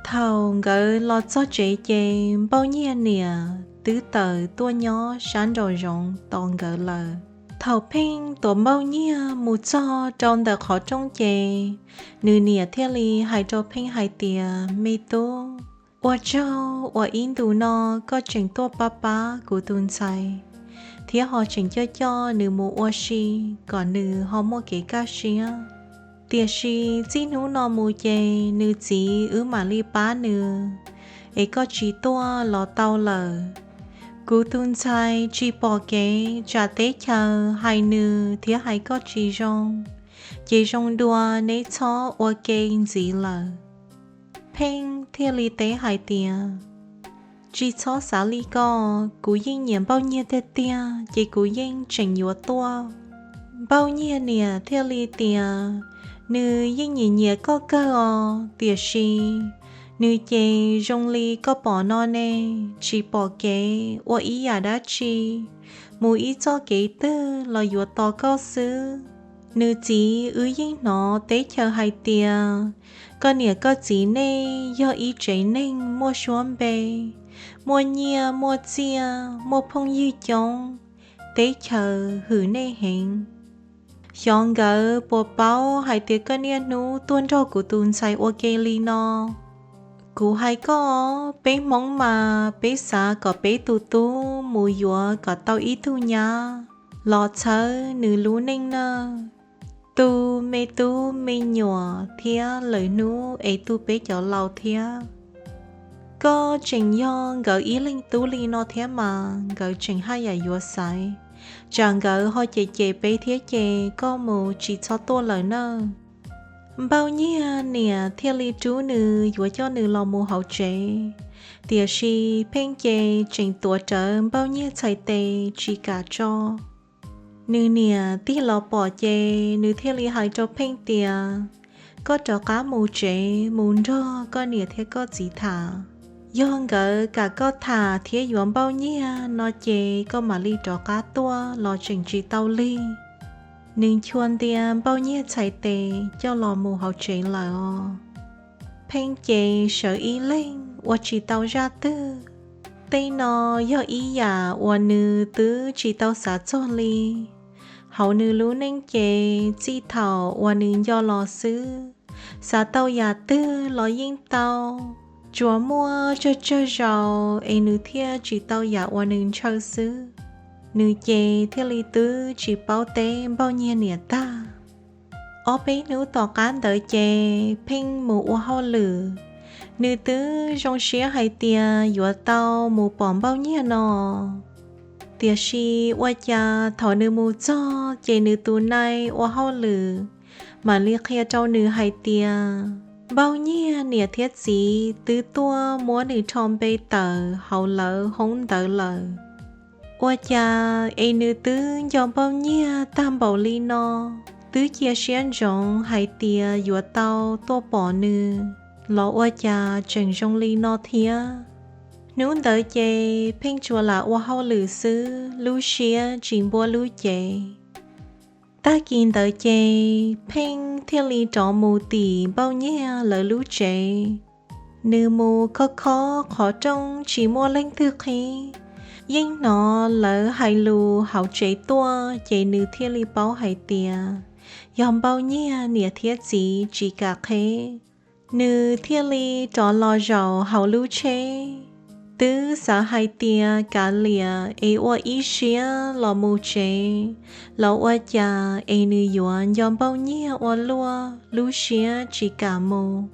Thaum nkawd los txog tsev ces Npauj Nyiag niam twb tawm tuaj nyob sab nraum zoov tos nkawd lawm. Thaum Pheej tuav Npauj Nyiag mus txog rau ntawm qhov rooj ces nws niam thiaj li hais rau Pheej hais tias, Me tub, ua tsaug uas ib ntus no koj tseem tuaj pab pab kuv tus ntxhais thiab ho tseem coj coj nws mus ua si kom nws ho muaj kev kaj siab. Tiam sis txij hnub no mus ces nws txiv wb mam li pab nws, es koj tsis tuaj los tau lawm. Kuv tus ntxhais tsis pom kev tsam teb chaws hais nws thiab hais koj tsis zoo, ces zoo dua neb txhob ua ke ntxiv lawm. Pheej thiaj li teb hais tias, Tsis txhob xav li ko, kuv yeej nyiam Npauj Nyiag tiag tiag ces kuv yeej tseem yuav tuaj. Npauj Nyiag niam thiaj li tias, Nws yeej nyiam nyiam koj kawg os, tiam sis nws ces zoo li koj pom no ne, tsis pom kev ua ib yam dab tsi, mus ib txoj kev twg los yuav tos koj xwb. Nws txiv wb yeej hnov teb chaws hais tias koj niam koj txiv nej yog ib tsev neeg muaj suab npe, muaj nyiaj muaj txiaj, muaj phooj ywg coob, teb chaws hwm nej heev. Xyov nkawd puas paub hais tias koj niaj hnub tuaj nrog kuv tus ntxhais ua ke li no. Kuv hais koj, peb Hmoob mas peb xav kom peb tus tub mus yuav kom tau ib tug nyab los txhawb nws lub neej nawb. Tu me tub me nyuam thiab lwm hnub es tu peb cov laus thiab. Koj tseem yog nkawd ib leeg tub li no thiab mas nkawd tseem haj yam yuav xaiv, tsam nkawd ho cem cem peb thiab ces koj mus tsis txhob tuaj lawm nawb. Npauj Nyiag niam thiaj li rub nws yuav coj nws los mus hauv tsev, tiam sis Pheej ces tseem tuav rawv Npauj Nyiag txhais tes tsis kam tso. Nws niam tig los pom ces nws thiaj li hais rau Pheej tias, Koj rov qab mus tsev mus nrog koj niam thiab koj txiv tham. Yog nkawd kam koj tham thiab yuav Npauj Nyiag no ces koj mam li rov qab tuaj los tseem tsis tau lig. Nws chua ntia Npauj Nyiag txhais tes coj los mus hauv tsev lawm os. Pheej ces sawv ib leeg ua tsis tau zaj twg. Tej no yog ib yam uas nws twb tsis tau xav txog li. Hauv nws lub neej ces txij thaum uas nws nco los xwb, xav tau yam twg los yeej tau, tsuas muaj tsawg tsawg zaus es nws thiaj tsis tau yam uas nws ntshaw xwb. Nws ces thiaj li twb tsis paub teb Npauj Nyiag niam tag. Ob peb hnub tom qab ntawd ces Pheej mus ua hauj lwm, nws twb zoo siab hais tias yuav tau mus pom Npauj Nyiag no. Tiam sis ua cas thaum nws mus txog ces nws tus nai ua hauj lwm mam li qhia rau nws hais tias Npauj Nyiag niam thiab txiv twb tuaj muab nws rho npe tawm hauv lawv hoob ntawd lawm. Ua cas es nws twb nco Npauj Nyiag tag npaum li no, twb cia siab ntsoov hais tias yuav tau tuaj pom nws, los ua cas tseem zoo li no thiab. Hnub ntawd ces Pheej tsuas lam ua hauj lwm xwb, lub siab tsis npuab lub cev. Tag kis ntawd ces Pheej thiaj li rov mus tim Npauj Nyiag lawv lub tsev. Nws mus khob khob qhov rooj tsis muaj leej twg qhib, yeej hnov lawv hais lus hauv tsev tuaj ces nws thiaj li paub hais tias yog Npauj Nyiaj niam thiab txiv tsis kam qheb, nws thiaj li rov los zaum hauv lub tsheb. Twb xav hais tias kav liam es ua ib siab los mus tsev los ua cas es nws yuav nco Npauj Nyiaj ua luaj, lub siab tsis kam mus.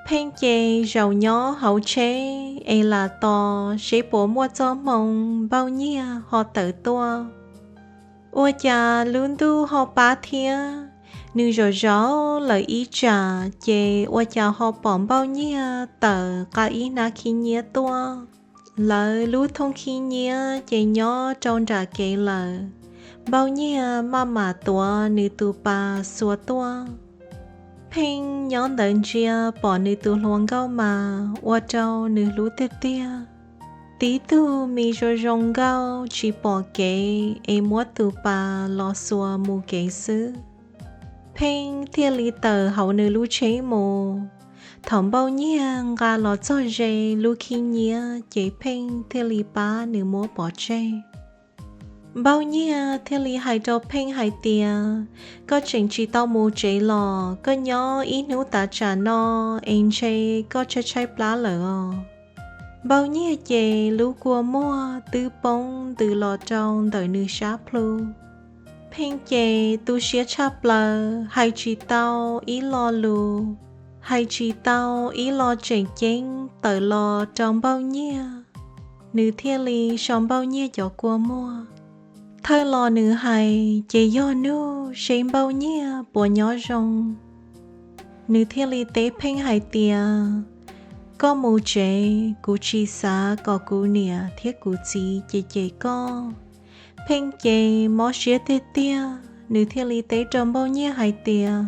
Pheej ces zaum nyob hauv tsheb es lam tos seb puas muaj txoj hmoo Npauj Nyiaj ho tawm tuaj. Ua cas lub ntuj ho pab thiab, nws zaum zaum lawm ib tsam ces ua cas ho pom Npauj Nyiaj tawm qab ib hnab khib nyiab tuaj. Lawv lub thooj khib nyiab ces nyob rau nram kev lawm. Npauj Nyiaj maj mam tuav nws tus pas xuas tuaj. Pheej nyob ntawd ntsia pom nws tus hluas nkauj mas ua rau nws hlub tiag tiag. Tib tug me zoo zoo nkauj tsis pom kev es muab tus pas los xuas mus kev xwb. Pheej thiaj li tawm hauv nws lub tsheb mus. Thaum Npauj Nyiaj nqa los txog ze lub khib nyiab ces Pheej thiaj li pab nws muab pov tseg. Npauj Nyiaj thiaj li hais rau Pheej hais tias, koj tseem tsis tau mus tsev los? Koj nyob ib hnub tav tsam no es ntshe koj tshaib tshaib plab lawm os. Npauj Nyiaj ces lub kua muag twb poob ntws los rau ntawm nws sab plhu. Pheej ces tu siab tshaj plaws, hais tsis tau ib lo lus, hais tsis tau ib lo tseem ceeb tawm los rau Npauj Nyiaj. Nws thiaj li so Npauj Nyiaj cov kua muag. Thawj lo nws hais ces yog nug seb Npauj Nyiaj puas nyob zoo. Nws thiaj li teb Pheej hais tias, koj mus tsev, kuv tsis xav kom kuv niam thiab kuv txiv cem cem koj. Pheej ces mob siab tiag tiag, nws thiaj li teb rau Npauj Nyiaj hais tias,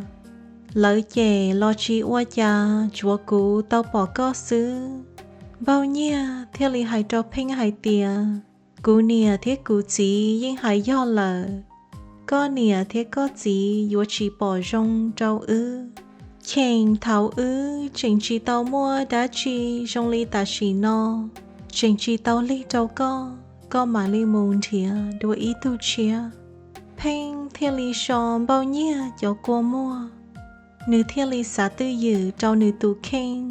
lawv cem los tsis ua cas, tsuav kuv tau pom koj xwb. Npauj Nyiaj thiaj li hais rau Pheej hais tias, kuv niam thiab kuv txiv yeej hais yog lawm. Koj niam thiab koj txiv yuav tsis pom zoo rau wb. Cheem thaum wb tseem tsis tau muaj dab tsi zoo li tam sim no, tseem tsis tau lig rau koj, koj mam li mus nrhiav dua ib tug tshiab. Pheej thiaj li so Npauj Nyiaj cov kua muag. Nws thiaj li xav twj ywm rau nws tus kheej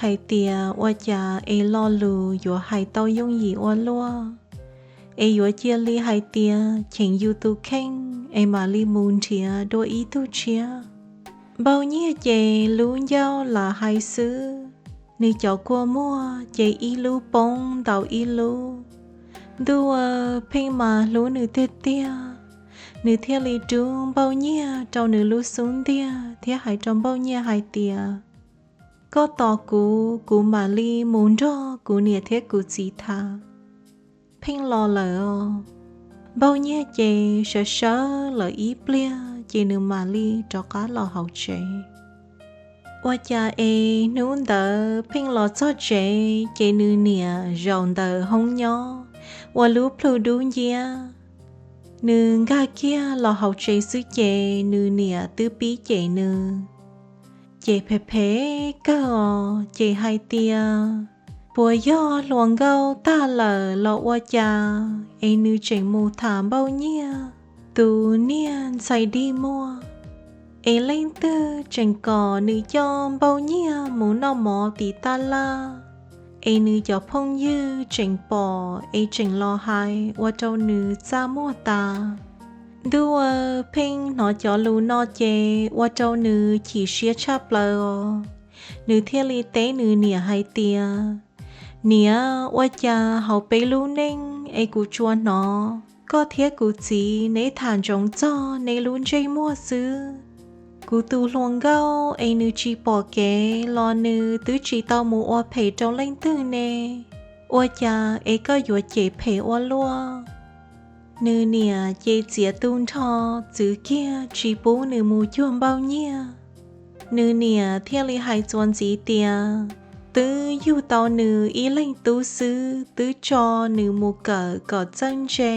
hais tias ua cas es lo lus yuav hais tau yooj yim ua luaj, es yuav cia li hais tias cheem yus tus kheej es mam li mus nrhiav dua ib tug tshiab. Npauj Nyiaj ces lub ncauj lam hais xwb, nws cov kua muag ces ib lub poob ntau ib lub. Ntuj aw, Pheej mas hlub nws tiag tiag, nws thiaj li rub Npauj Nyiaj rau nws lub xub ntiag thiab hais rau Npauj Nyiaj hais tias, koj tos kuv, kuv mam li mus nrog kuv niam thiab kuv txiv tham. Pheej los lawm os. Npauj Nyiaj ces sawv sawv lawm ib pliag ces nws mam li rov qab los hauv tsev. Ua cas es hnub ntawd Pheej los txog tsev ces nws niam zaum ntawm hoob nyob ua lub plhu dub nciab. Nws nkag kiag los hauv tsev xwb ces nws niam twb pib cem nws, ces phem phem kawg os, ces hais tias, puas yog hluas nkauj tag lawm los ua cas es nws tseem mus tham Npauj Nyiaj tus niag ntxhais dig muag? Es leej twg tseem kom nws coj Npauj Nyiaj mus noj mov tim taj laj, es nws cov phooj ywg tseem pom es tseem los hais ua rau nws txaj muag tas? Ntuj aw, Pheej hnov cov lus no ces ua rau nws chim siab tshaj plaws os. Nws thiaj li teb nws niam hais tias, niam, ua cas hauv peb lub neej es kuv tsuas hnov koj thiab kuv txiv neb tham ntsoov txog neb lub ntsej muag xwb? Kuv tus hluas nkauj es nws tsis pom kev los nws twb tsis tau mus ua phem rau leej twg ne, ua cas es koj yuav cem phem ua luaj? Nws niam ces txiav tu nrho, txwv kiag tsis pub nws mus cuag Npauj Nyiaj. Nws niam thiaj li hais txuas ntxiv tias, twb yug tau nws ib leeg tub xwb twb tso nws mus kawm kom txawj ntse,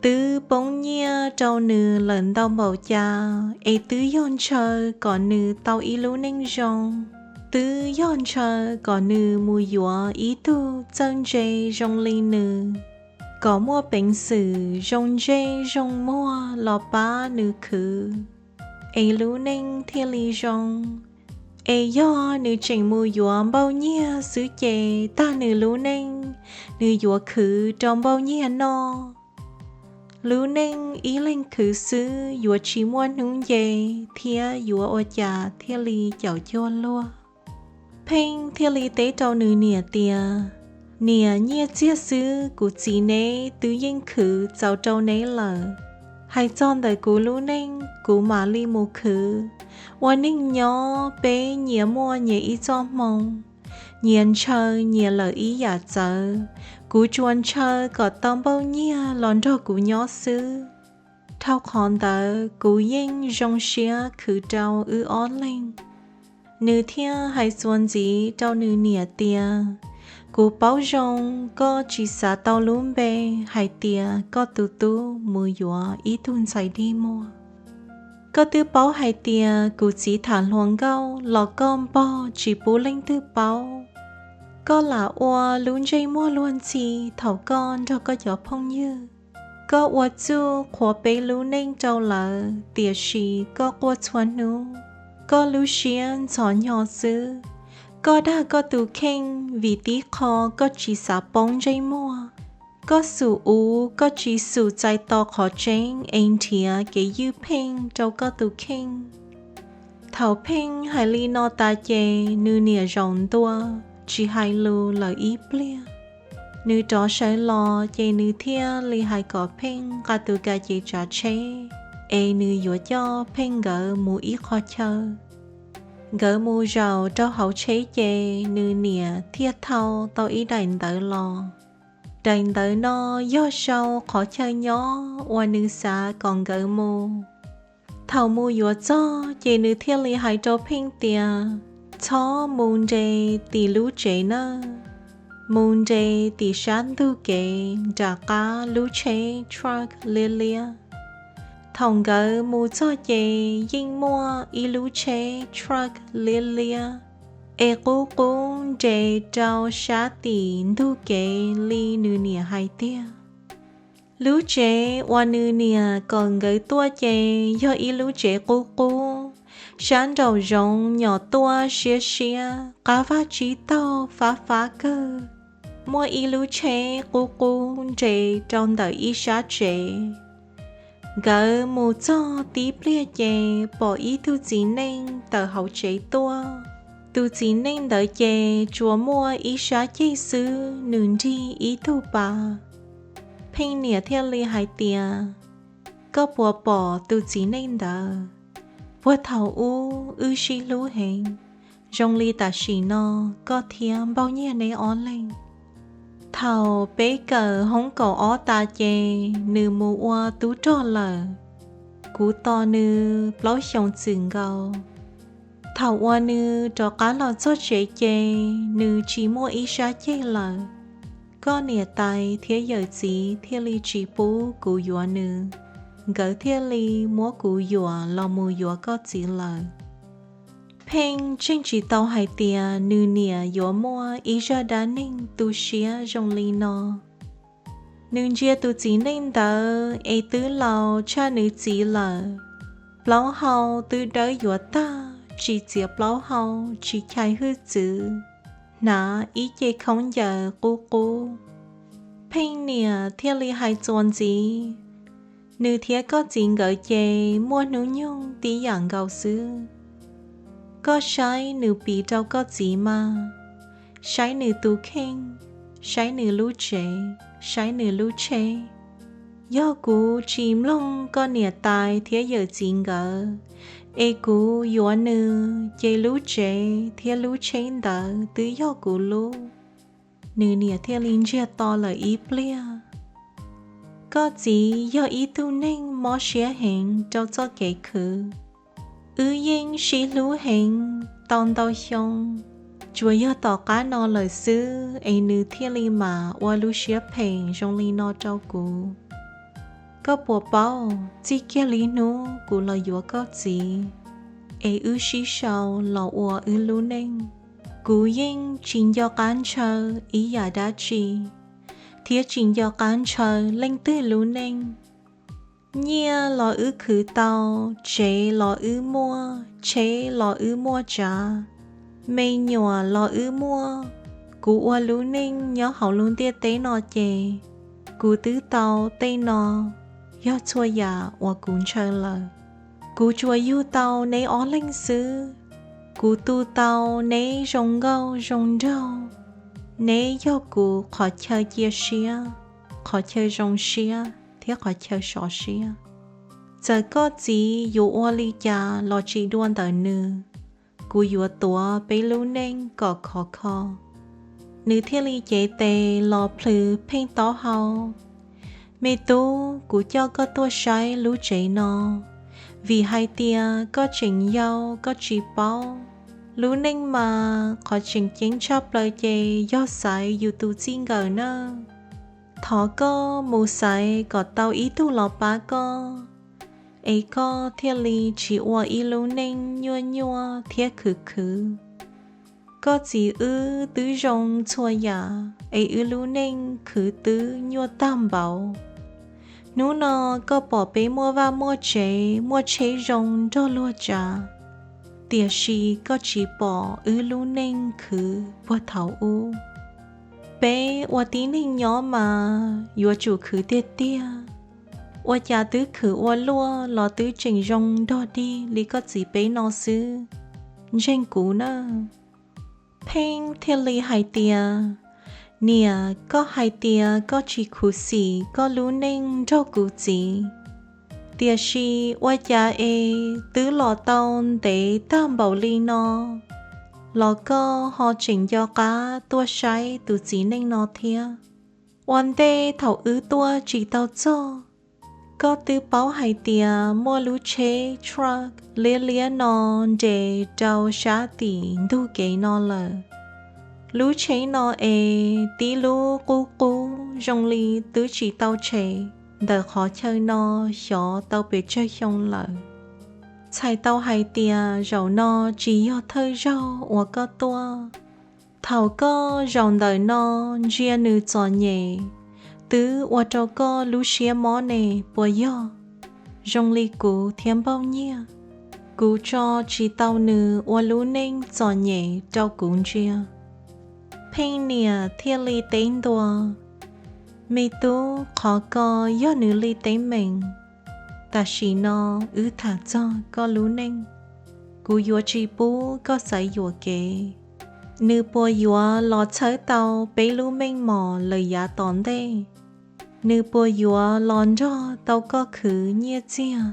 twb poob nyiaj rau nws lawm ntau npaum cas, es twb yog ntshaw kom nws tau ib lub neej zoo, twb yog ntshaw kom nws mus yuav ib tug txawj ntse zoo li nws, kom muaj peev xwm zoo ntsej zoo muag los pab nws khwv, es lub neej thiaj li zoo. Es yog nws tseem mus yuav npauj nyiag xwb ces tag nws lub neej, nws yuav khwv rau npauj nyiag noj. Lub neej ib leeg khwv xwb yuav tsis muaj hnub nce thiab yuav ua cas thiaj li caum cuag luag. Pheej thiaj li teb rau nws niam tias, Niam, nyiaj txiag xwb kuv txiv neb twb yeej khwv txaus rau neb lawm. Hais txog ntawm kuv lub neej, kuv mam li mus khwv. Ua neej nyob peb nyias muaj nyias ib txoj hmoo, nyias ntshaw nyias lawm ib yam txawv. Kuv tsuas ntshaw kom tau npauj nyiag los nrog kuv nyob xwb. Dhau qhov ntawd kuv yeej zoo siab khwv rau wb ob leeg. Nws thiaj hais txuas ntxiv rau nws niam tias, Kuv paub zoo koj tsis xav tau lub npe hais tias koj tus tub mus yuav ib tug ntxhais dig muag. Koj twb paub hais tias kuv txiv tham hluas nkauj los koj npog tsis pub leej twg paub. Koj lam ua lub ntsej muag luag ntxhi thaum koj nrog koj cov phooj ywg. Koj ua txuj qhuas peb lub neej rau lawv, tiam sis koj quaj txhua hnub, koj lub siab ntxhov hnyo xwb. Koj dag koj tus kheej vim tib qho koj tsis xav poob ntsej muag. Koj xum uv, koj tsis xum txais tos qhov tseeb es nrhiav kev ywj Pheej rau koj tus kheej. Thaum Pheej hais li no tas ces nws niam zaum ntua, tsis hais lus lawm ib pliag. Nws rov sawv los ces nws thiaj li hais kom Pheej nqa tus kas ces tsav tsheb, es nws yuav coj Pheej nkawd mus ib qho chaw. Nkawd mus zaum rau hauv tsheb ces nws niam thiaj thau tau ib daim ntawv los. Daim ntawv no yog sau qhov chaw nyob uas nws xav kom nkawd mus. Thaum mus yuav txog ces nws thiaj li hais rau Pheej tias, Txhob mus nres tim lub tsev nawb, mus nres tim sab ntug kev nram qab lub tsheb truck liab liab. Thaum nkawd mus txog ces yeej muaj ib lub tsheb truck liab liab es qub qub nres rau sab tim ntug kev li nws niam hais tiag. Lub tsev uas nws niam kom nkawd tuaj ces yog ib lub tsev qub qub, sab nraum zoov nyom tuaj siab siab, qab vaj tsib taug fab fab kawg. Muaj ib lub tsheb qub qub nres rau ntawm ib sab tsev. Nkawd mus txog tib pliag ces pom ib tug txiv neej tawm hauv tsev tuaj. Tus txiv neej ntawd ces tsuas muaj ib sab ceg xwb, nws nrig ib tug pas. Pheej niam thiaj li hais tias, Koj puas pom tus txiv neej ntawd? Puag thaum ub wb sib hlub heev, zoo li tam sim no koj thiab npauj nyiag neb ob leeg. Thaum peb kawm hoob kaum ob tas ces nws mus ua tub rog lawm. Kuv tos nws plaub xyoos txwm nkaus. Thaum uas nws rov qab los txog tsev ces nws tsis muaj ib sab ceg lawm. Koj niam tais thiab yawm txiv thiaj li tsis pub kuv yuav nws, nkawd thiaj li muab kuv yuam los mus yuav koj txiv lawm. Pheej tseem tsis tau hais tias nws niam yuav muaj ib zaj dab neeg tu siab zoo li no. Nws ntsia tus txiv neej ntawd es twb laus tshaj nws txiv lawm. Plaub hau twb dawb yuav tag, tsis txiav plaub hau, tsis chais hwj txwv, hnav ib ce khaub ncaws qub qub. Pheej niam thiaj li hais txuas ntxiv, nws thiab koj txiv nkawd ces muaj hnub nyoog tib yam nkaus xwb. Koj saib nws piv rau koj txiv mas, saib nws tus kheej, saib nws lub tsev, saib nws lub tsheb. Yog kuv tsis mloog koj niam tais thiab yawm txiv nkawd, es kuv yuav nws ces lub tsev thiab lub tsheb ntawd twb yog kuv lub. Nws niam thiaj li ntsiag to lawm ib pliag. Koj txiv yog ib tug neeg mob siab heev rau txoj kev khwv. Wb yeej sib hlub heev tau ntau xyoo, tsuas yog tom qab no lawm xwb es nws thiaj li mam ua lub siab phem zoo li no rau kuv. Koj puas paub, txij kiag li hnub kuv los yuav koj txiv es wb sib sau los ua wb lub neej, kuv yeej tsis nco qab ntshaw ib yam dab tsi. thiab tsis nco qab ntshaw leej twg lub neej. Nyiaj los wb khwv tau, tsev los wb muaj, tsheb los wb muaj tsav, me nyuam los wb muaj. Kuv ua lub neej nyob hauv lub ntiaj teb no ces kuv twb tau tej no yog txhua yam uas kuv ntshaw lawm. Kuv tsuas yug tau neb ob leeg xwb. Kuv tu tau neb zoo nkauj zoo nraug. Neb yog kuv qhov chaw cia siab, qhov chaw zoo siab thiab qhov chaw sov siab. Txawm koj txiv yuav ua li cas los tsis dua ntawm nws, kuv yuav tuav peb lub neej kom khov kho. Nws thiaj li cev tes los plhws Pheej taub hau. Me tub, kuv coj koj tuaj saib lub tsev no, vim hais tias koj tseem yau koj tsis paub. Lub neej mas qhov tseem ceeb tshaj plaws ces yog xaiv yus tus txij nkawm nawb. Thov koj mus xaiv kom tau ib tug los pab koj, es koj thiaj li tsis ua ib lub neej nyuaj nyuaj thiab khwv khwv. Koj txiv wb twb zoo txhua yam es wb lub neej khwv twb nyuaj tag npaum. Hnub no koj pom peb muaj vaj muaj tsev muaj tsheb zoo nrog luag tsav, tiam sis koj tsis pom wb lub neej khwv puag thaum ub. Peb ua tib neeg nyob mas yuav tsum khwv tiag tiag. Ua cas twb khwv ua luaj los twb tseem zoo nrog dig li koj txiv peb no xwb. Ntseeg kuv nawb. Pheej thiaj li hais tias, Niam, koj hais tias koj tsis khuv xim koj lub neej nrog kuv txiv, tiam sis ua cas es twb los tau ntev tag npaum li no los koj ho tseem nco qab tuaj saib tus txiv neej no thiab? Ua ntej thaum wb tuaj tsis tau txog, koj twb paub hais tias muaj lub tsheb truck liab liab no nres rau sab tim ntug kev no lawm. Lub tsheb no es tib lub qub qub zoo li twb tsis tau tshem ntawm qhov chaw no xyov tau pes tsawg xyoo lawm. Txhais tau hais tias zaum no tsis yog thawj zaug uas koj tuaj. Thaum koj zaum ntawm no ntsia nws txom nyem, twb ua rau koj lub siab mob ne puas yog? Zoo li kuv thiab npauj nyiaj, kuv tso tsis tau nws ua lub neej txom nyem rau kuv ntsia. Pheej niam thiaj li teb ntua, Me tub, qhov ko yog nws li teeb meem. Tam sim no wb tham txog koj lub neej, kuv yuav tsis pub koj xaiv yuam kev. Nws puas yuav los txhawb tau peb lub meej mom lawm yav tom ntej? Nws puas yuav los nrog tau koj khwv nyiaj txiag?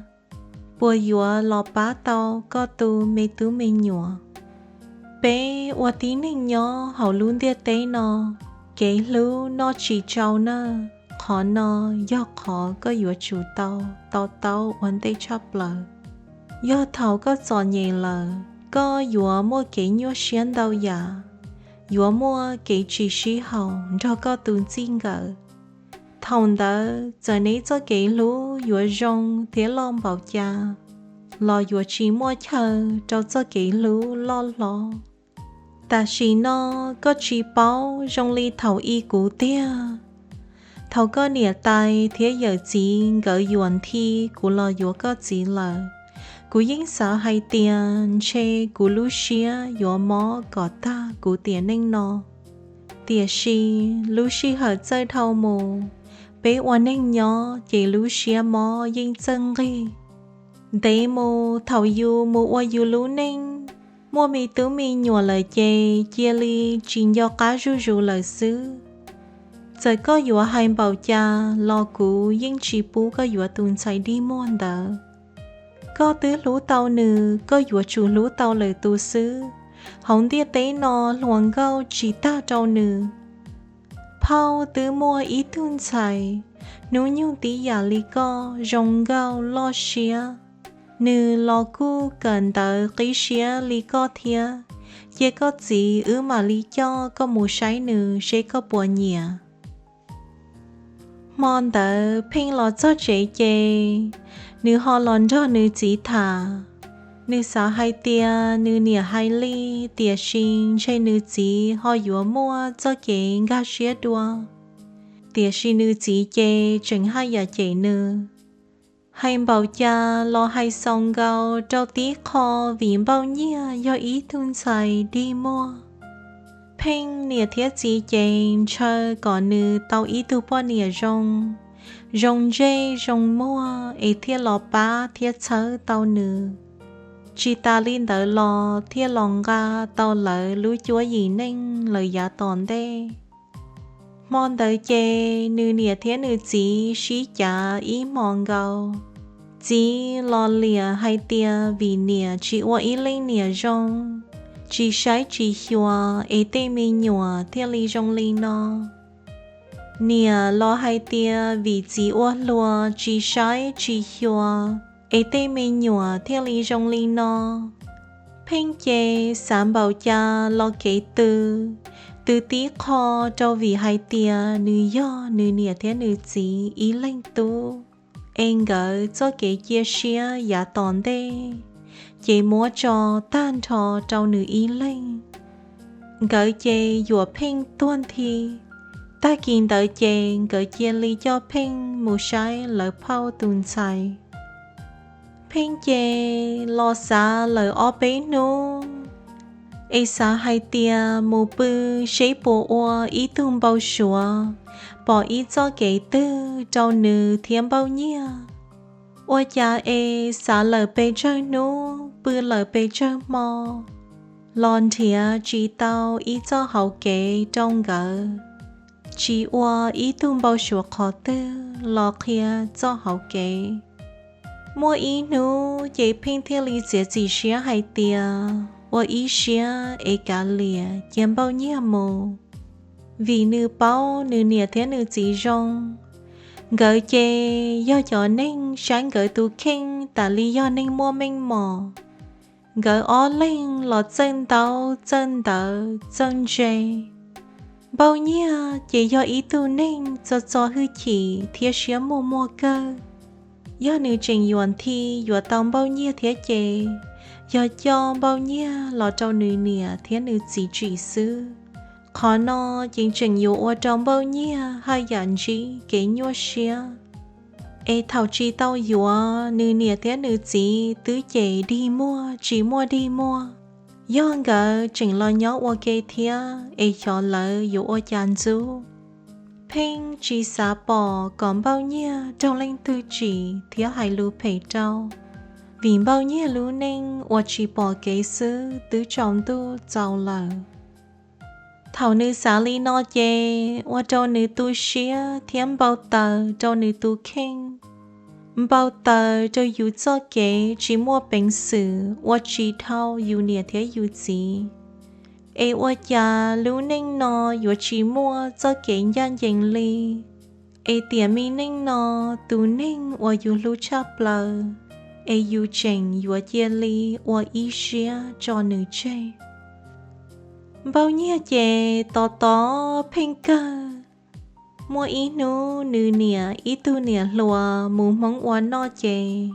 Puas yuav los pab tau koj tu me tub me nyuam? Peb ua tib neeg nyob hauv lub ntiaj teb no, kev hlub noj tsis tsau nawb. Qhov no yog qhov koj yuav tsum tau to taub ua ntej tshaj plaws. Yog thaum koj txom nyem lawm, koj yuav muaj kev nyuaj siab ntau yam, yuav muaj kev tsis sib haum nrog koj tus txij nkawm. Thaum ntawd txawm neb txoj kev hlub yuav zoo thiab loj npaum cas los yuav tsis muaj chaw rau txoj kev hlub loj hlob. Tam sim no koj tsis paub zoo li thaum i kuv tiag. Thaum koj niam tais thiab yawm txiv nkawd yuam nthi kuv los yuav koj txiv lawm, kuv yeej xav hais tias ntshe kuv lub siab yuav mob kom tag kuv tiam neej no. Tiam sis lub sij hawm txawj dhau mus, peb ua neeg nyob ces lub siab mob yeej txawj nqig. Ntev mus thaum yus mus ua yus lub neej, muaj me tub me nyuam lawm ces cia li tsis nco qab zuj zus lawm xwb. Txawm koj yuav hais npaum cas los kuv yeej tsis pub koj yuav tus ntxhais dig muag ntawd. Koj twb hlub tau nws, koj yuav tsum hlub tau lwm tus xwb. Hauv ntiaj teb no hluas nkauj tsis tag rau nws. Phauj twb muaj ib tug ntxhais hnub nyoog tib yam li koj, zoo nkauj loj siab. Nws los kuj kawm ntawv qib siab li koj thiab. Cia koj txiv wb mam li coj koj mus saib nws seb koj puas nyiam. Hmo ntawd Pheej los txog tsev ces nws ho los nrog nws txiv tham. Nws xav hais tias nws niam hais li, tiam sis ntshe nws txiv ho yuav muaj txoj kev nkag siab dua. Tiam sis nws txiv ces tseem haj yam cem nws. Hais npaum cas los hais xaus nkaus rau tib qho, vim Npauj Nyiaj yog ib tug ntxhais dig muag. Pheej niam thiab txiv ces ntshaw kom nws tau ib tug poj niam zoo, zoo ntsej zoo muag es thiaj los pab thiab txhawb tau nws. Tsis tas li ntawd los thiaj los nqa tau lawv lub cuab yim neej lawm yav tom ntej. Hmo ntawd ces nws niam thiab nws txiv sib cav ib hmos nkaus. Txiv los liam hais tias vim niam tsis ua ib leej niam zoo, tsis saib tsis xyuas es tej me nyuam thiaj li zoo li no. Niam los hais tias vim txiv ua hluas tsis saib tsis xyuas es tej me nyuam thiaj li zoo li no. Pheej ces xav npaum cas los kev tw, tw tib qho rau vim hais tias nws yog nws niam thiab nws txiv ib leeg tub, es nkawd txoj kev cia siab yav tom ntej ces muab tso tag nrho rau nws ib leeg. Nkawd ces yuam Pheej tuag nthi. Tag kis ntawd ces nkawd cia li coj Pheej mus saib lawv phauj tus ntxhais. Pheej ces los xav lawm ob peb hnub, es xav hais tias mus pw seb puas ua ib tug npau suav pom ib txoj kev twg rau nws thiab Npauj Nyiaj. Ua cas es xav lawm pes tsawg hnub, pw lawm pes tsawg hmo, los nrhiav tsis tau ib txoj hauv kev rau nkawd, tsis ua ib tug npau suav qhov twg los qhia txoj hauv kev. Muaj ib hnub ces Pheej thiaj li txiav txim siab hais tias ua ib siab es kav liam cia Npauj Nyiaj mus, vim nws paub nws niam thiab nws txiv zoo. Nkawd ces yog cov neeg saib nkawd tus kheej tas li yog neeg muaj meej mom. Nkawd ob leeg los txawj ntaub txawj ntawv txawj ntse. Npauj Nyiaj ces yog ib tug neeg txo txo hwj chim thiab siab muag muag kawg. Yog nws tseem yuam nthi yuav tau Npauj Nyiaj thiab ces yog coj Npauj Nyiaj los rau nws niam thiab nws txiv tsim xwb. Qhov no ces tseem yuav ua rau Npauj Nyiaj haj yam ntsib kev nyuaj siab. Es thaum tsis tau yuav, nws niam thiab nws txiv twb cem dig muag tsis muaj dig muag. Yog nkawd tseem los nyob ua ke thiab es xyov lawv yuav ua cas ntxub. Pheej tsis xav pom kom Npauj Nyiaj raug leej twg tsim thiab hais lus phem rau, vim Npauj Nyiaj lub neej uas tsis pom kev xwb twb tsaus ntuj txaus lawm. Thaum nws xav li no ces ua rau nws tu siab thiab npau taws rau nws tus kheej, npau taws rau yus txoj kev tsis muaj peev xwm ua tsis dhau yus niam thiab yus txiv, es ua cas lub neej no yuav tsis muaj txoj kev ncaj ncees li, es tiam me neej no tus neeg uas yus hlub tshaj plaws es yus tseem yuav cia li ua ib siab tso nws tseg. Npauj Nyiaj ces tos tos Pheej kawg. Muaj ib hnub nws niam ib tug niam hluas mus Hmoob ua noj ces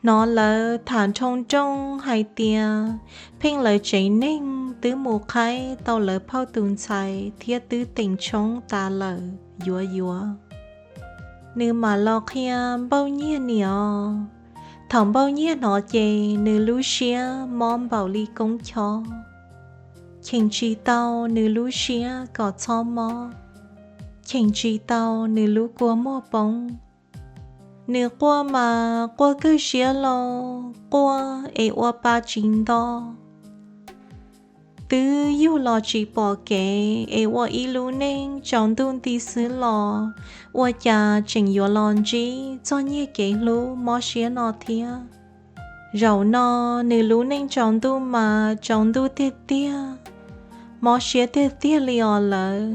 hnov lawv tham nroo nrooj hais tias Pheej lawv tsev neeg twb mus qhaib tau lawv phauj tus ntxhais thiab twb teem tshoob tas lawm yuav yuav. Nws mam los qhia Npauj Nyiaj niam os. Thaum Npauj Nyiaj hnov ces nws lub siab mob npaum li koob chob. Cheem tsis tau nws lub siab kom txhob mob, cheem tsis tau nws lub kua muag poob. Nws quaj mas quaj kawg siab lawm, quaj es ua pa tsis nto. Twb yug los tsis pom kev es ua ib lub neej tsaus ntuj nti xwb los ua cas tseem yuav los ntsib txoj nyiag kev hlub mob siab no thiab. Zaum no nws lub neej tsaus ntuj mas tsaus ntuj tiag tiag, mob siab tiag tiag li os lawv.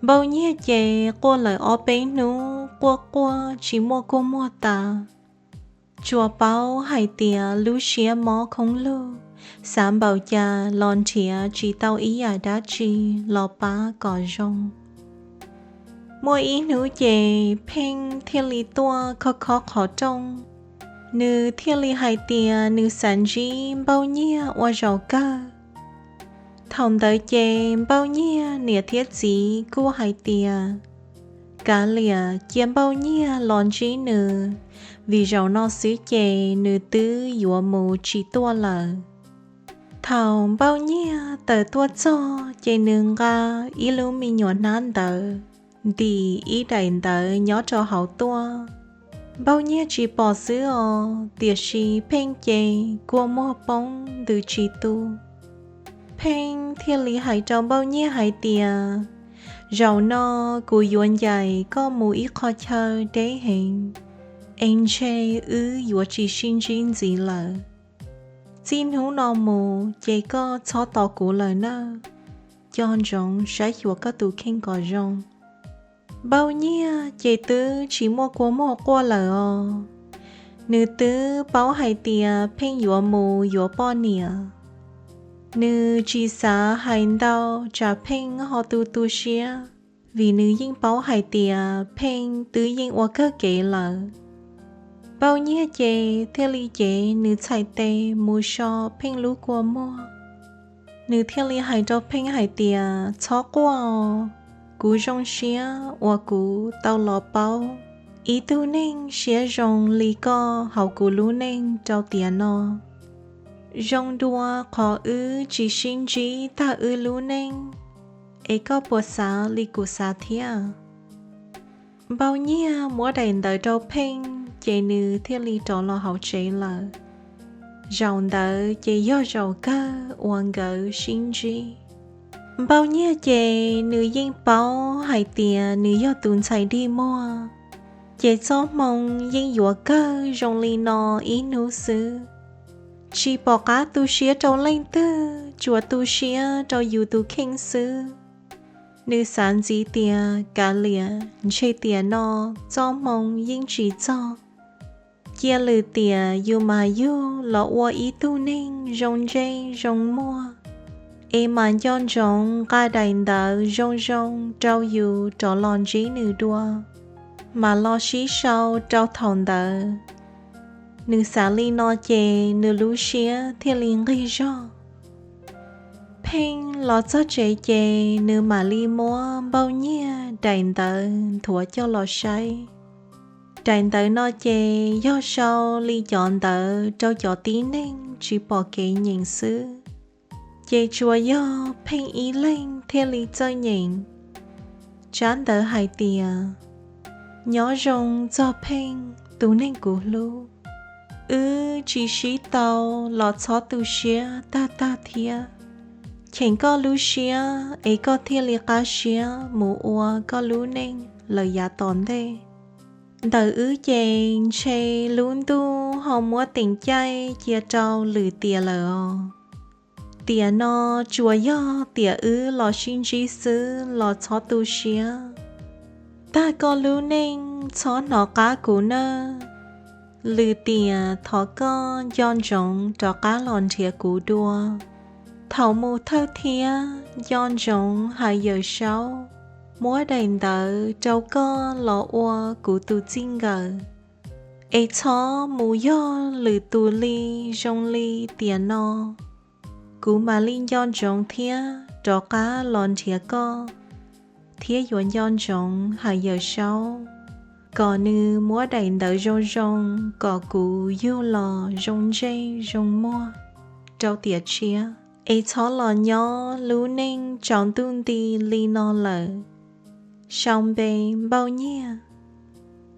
Npauj Nyiaj ces quaj lawm ob peb hnub, quaj quaj tsis muaj kua muag tas. Tsuas paub hais tias lub siab mob khoob lug, xav npaum cas los nrhiav tsis tau ib yam dab tsi los pab kom zoo. Muaj ib hnub ces Pheej thiaj li tuaj khob khob qhov rooj, nws thiaj li hais tias nws xav ntsib Npauj Nyiaj ua zaum kawg. Thaum ntawd ces Npauj Nyiaj niam thiab txiv kuj hais tias, kav liam cia Npauj Nyiaj los ntsib nws, vim zaum no xwb ces nws twb yuav mus tsis tuaj lawm. Thaum Npauj Nyiaj tawm tuaj txog ces nws nqa ib lub me nyuam hnab ntawv ntim ib daim ntawv nyob rau hauv tuaj. Npauj Nyiaj tsis pom xwb os, tiam sis Pheej ces kua muag poob ntws tsis tu. Pheej thiaj li hais rau Npauj Nyiaj hais tias, Zaum no kuv yuav ncaim koj mus ib qho chaw deb heev, es ntshe wb yuav tsis sib ntsib ntxiv lawm. Txij hnub no mus ces koj txhob tos kuv lawm nawb. Nco ntsoov saib xyuas koj tus kheej kom zoo. Npauj Nyiaj ces twb tsis muaj kua muag quaj lawm os. Nws twb paub hais tias Pheej yuav mus yuav poj niam. Nws tsis xav hais ntau tsam Pheej ho tu tu siab, vim nws yeej paub hais tias Pheej twb yeej ua kawg kev lawm. Npauj Nyiaj ces thiaj li cev nws txhais tes mus so Pheej lub kua muag. Nws thiaj li hais rau Pheej hais tias, Txhob quaj os, kuv zoo siab uas kuv tau los paub ib tug neeg siab zoo li koj hauv kuv lub neej rau tiam no. Zoo dua qhov wb tsis sib ntsib tag wb lub neej, es koj puas xav li kuv xav thiab? Npauj Nyiaj muab daim ntawv rau Pheej ces nws thiaj li rov los hauv tsev lawm. Zaum ntawd ces yog zaum kawg uas nkawd sib ntsib. Npauj Nyiaj ces nws yeej paub hais tias nws yog tus ntxhais dig muag, ces txoj hmoo yeej yuav kawg zoo li no ib hnub xwb. Tsis pom qab tu siab rau leej twg, tsuas tu siab rau yus tus kheej xwb. Nws xav ntxiv tias kav liam ntshe tiam no txoj hmoo yeej tsis txog. Cia lwm tiam yus mam yug los ua ib tug neeg zoo ntsej zoo muag, es mam nco ntsoov nqa daim ntawv zoo zoo rau yus rov los ntsib nws dua, mam los sib sau rau thaum ntawd. Nws xav li no ces nws lub siab thiaj li nqig zog. Pheej los txog tsev ces nws mam li muab Npauj Nyiaj daim ntawv nthuav coj los saib. Daim ntawv no ces yog sau li cov ntawv rau cov tib neeg tsis pom kev nyeem xwb, ces tsuas yog Pheej ib leeg thiaj li txawj nyeem. Tsab ntawv hais tias, Nyob zoo txog Pheej tus neeg kuv hlub, wb tsis sib tau los txhob tu siab tag tag thiab. Cheem koj lub siab es koj thiaj li qab siab mus ua koj lub neej lawm yav tom ntej. Ntawm wb ces ntshe lub ntuj ho muab teem caij cia rau lwm tiam lawm os. Tiam no tsuas yog tiam wb los sib ntsib xwb los txhob tu siab. Tag koj lub neej txhob hnov qab kuv nawb. Lwm tiam thov koj nco ntsoov rov qab los nrhiav kuv dua. Thaum mus thawj thiab nco ntsoov hais Yawm Saub muab daim ntawv rau koj los ua kuv tus txij nkawm, es txhob mus yog lwm tus li zoo li tiam no. Kuv mam li nco ntsoov thiab rov qab los nrhiav koj, thiab yuav nco ntsoov hais Yawm Saub kom nws muab daim ntawv zoo zoo kom kuv yug los zoo ntsej zoo muag rau tiam tshiab, es txhob los nyob lub neej tsaus ntuj nti li no lawm. Sau npe, Npauj Nyiaj.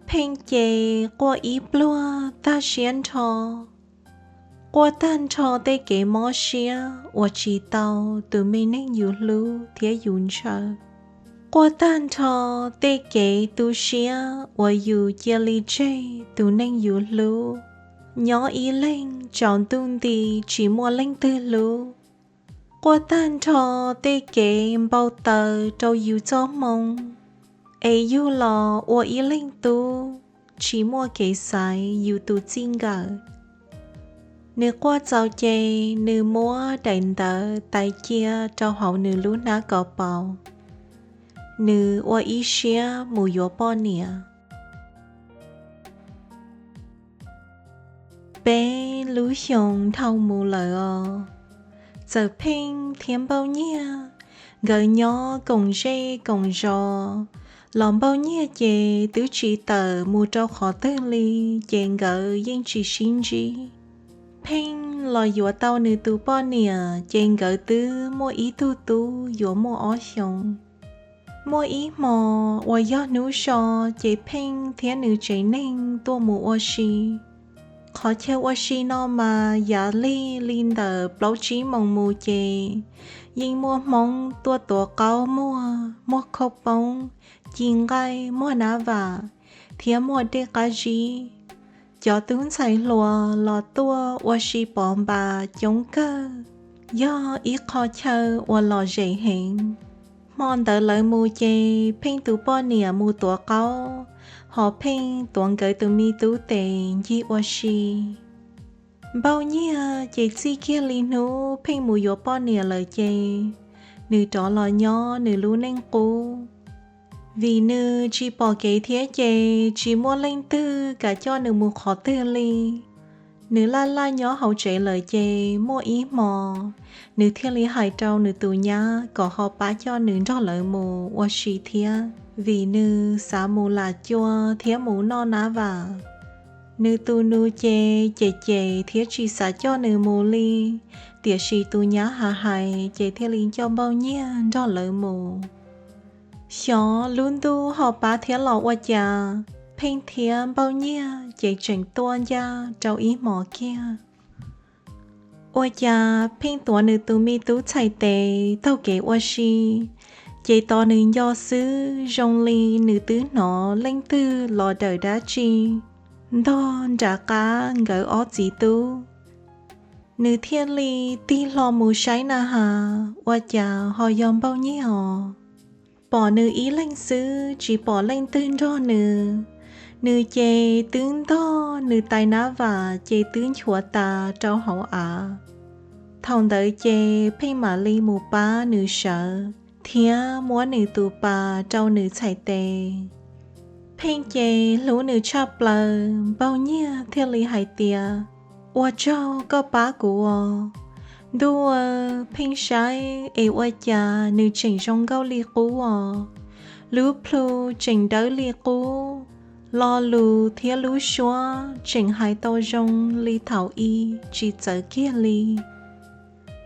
Pheej ces quaj ib pluag tag siab nrho, quaj tag nrho tej kev mob siab uas tsis tau tus me neeg yus hlub thiab yus ntshaw, quaj tag nrho tej kev tu siab uas yus cia li tseg tus neeg yus hlub nyob ib leeg tsaus ntuj nti tsis muaj leej twg hlub, quaj tag nrho tej kev npau taws rau yus txoj hmoo, es yug los ua ib leeg tub tsis muaj kev xaiv yus tus txij nkawm. Nws quaj txaus ces nws muab daim ntawv tais cia rau hauv nws lub hnab kaus paus, nws ua ib siab mus yuav poj niam. Peb lub xyoos dhau mus lawm os. Txawm Pheej thiab Npauj Nyiaj nkawd nyob koom zej koom zos los Npauj Nyiaj ces twb tsis tawm mus rau qhov twg li, ces nkawd yeej tsis sib ntsib. Pheej los yuav tau nws tus poj niam ces nkawd twb muaj ib tug tub yuav muaj ob xyoos. Muaj ib hmo uas yog hnub so, ces Pheej thiab nws tsev neeg tuaj mus ua si. Qhov chaw ua si no mas yav lig li ntawm plaub tsib moos mus ces yeej muaj Hmoob tuaj tuav qaub muag, muag khaub poob, ci nqaij, muag nab vam, thiab muag dej qab zib. Cov tub ntxhais hluas los tuaj ua si pov npas coob kawg, yog ib qho chaw uas lom zem heev. Hmo ntawd lawv mus ces Pheej tus poj niam mus tuav qaub, ho Pheej tuav nkawd tus me tub tes ncig ua si. Npauj Nyiaj ces txij kiag li hnub Pheej mus yuav poj niam lawm ces nws rov los nyob nws lub neej qub, vim nws tsis pom kev thiab ces tsis muaj leej twg kam coj nws mus qhov twg li. Nws laj laj nyob hauv tsev lawm ces muaj ib hmo nws thiaj li hais rau nws tus nyab kom ho pab coj nws nrog lawv mus ua si thiab, vim nws xav mus lam cua thiab mus noj nab vam. Nws tus nus ces cem cem thiab tsis xav coj nws mus li, tiam sis tus nyab hais hais ces thiaj li coj Npauj Nyiaj nrog lawv mus. Xyov lub ntuj ho pab thiab los ua cas, Pheej thiab Npauj Nyiaj ces tseem tuaj ncaj rau ib hmos kiag. Ua cas Pheej tuav nws tus me tub txhais tes taug kev ua si, ces tos nws nco xwb zoo li nws twb hnov leej twg los dawm dab tsi ntog nram qab nkawd ob txiv tub. Nws thiaj li tig hlo mus saib na has, ua cas ho yog Npauj Nyiaj os. Pom nws ib leeg xwb tsis pom leej twg nrog nws, nws ces twb ntog nws tais nab vam ces twb nchuav tas rau hauv av. Thaum ntawd ces Pheej mam li mus pab nws sawv thiab muab nws tus pas rau nws txhais tes. Pheej ces hlub nws tshaj plaws, Npauj Nyiaj thiaj li hais tias, ua tsaug koj pab kuv os. Ntuj, Pheej saib es ua cas nws tseem zoo nkauj li qub os. Lub plhu tseem dawb li qub, lo lus thiab lub suab tseem hais tau zoo li thaum i tsis txawv kiag li.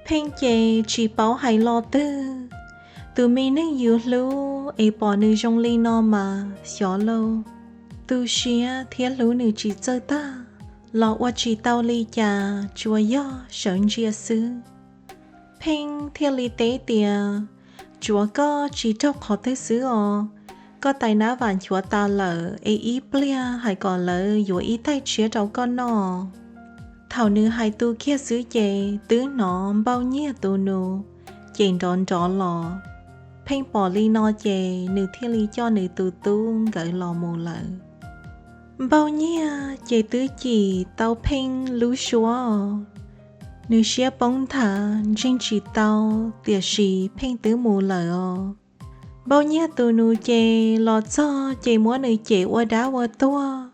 Pheej ces tsis paub hais lo twg, tus me neeg yus hlub es pom nws zoo li no mas xyov lauj. Tu siab thiab hlub nws tsis txawj tag los ua tsis tau li cas, tsuas yog sawv ntsia xwb. Pheej thiaj li teb tias, tsuav koj tsis raug qhov twg xwb os. Koj tais nab vam nchuav tas lawm es ib pliag hais kom lawv yuav ib taig tshiab rau koj noj. Thaum nws hais tu kiag xwb ces twb hnov Npauj Nyiaj tus nus ces nrov nrov los. Pheej pom li no ces nws thiaj li coj nws tus tub nkawd los mus lawm. Npauj Nyiaj ces twb cim tau Pheej lub suab os. Nws siab poob nthav ntseeg tsis tau, tiam sis Pheej twb mus lawm os. Npauj Nyiaj tus nus ces los txog ces muab nws cem ua dab ua tuag.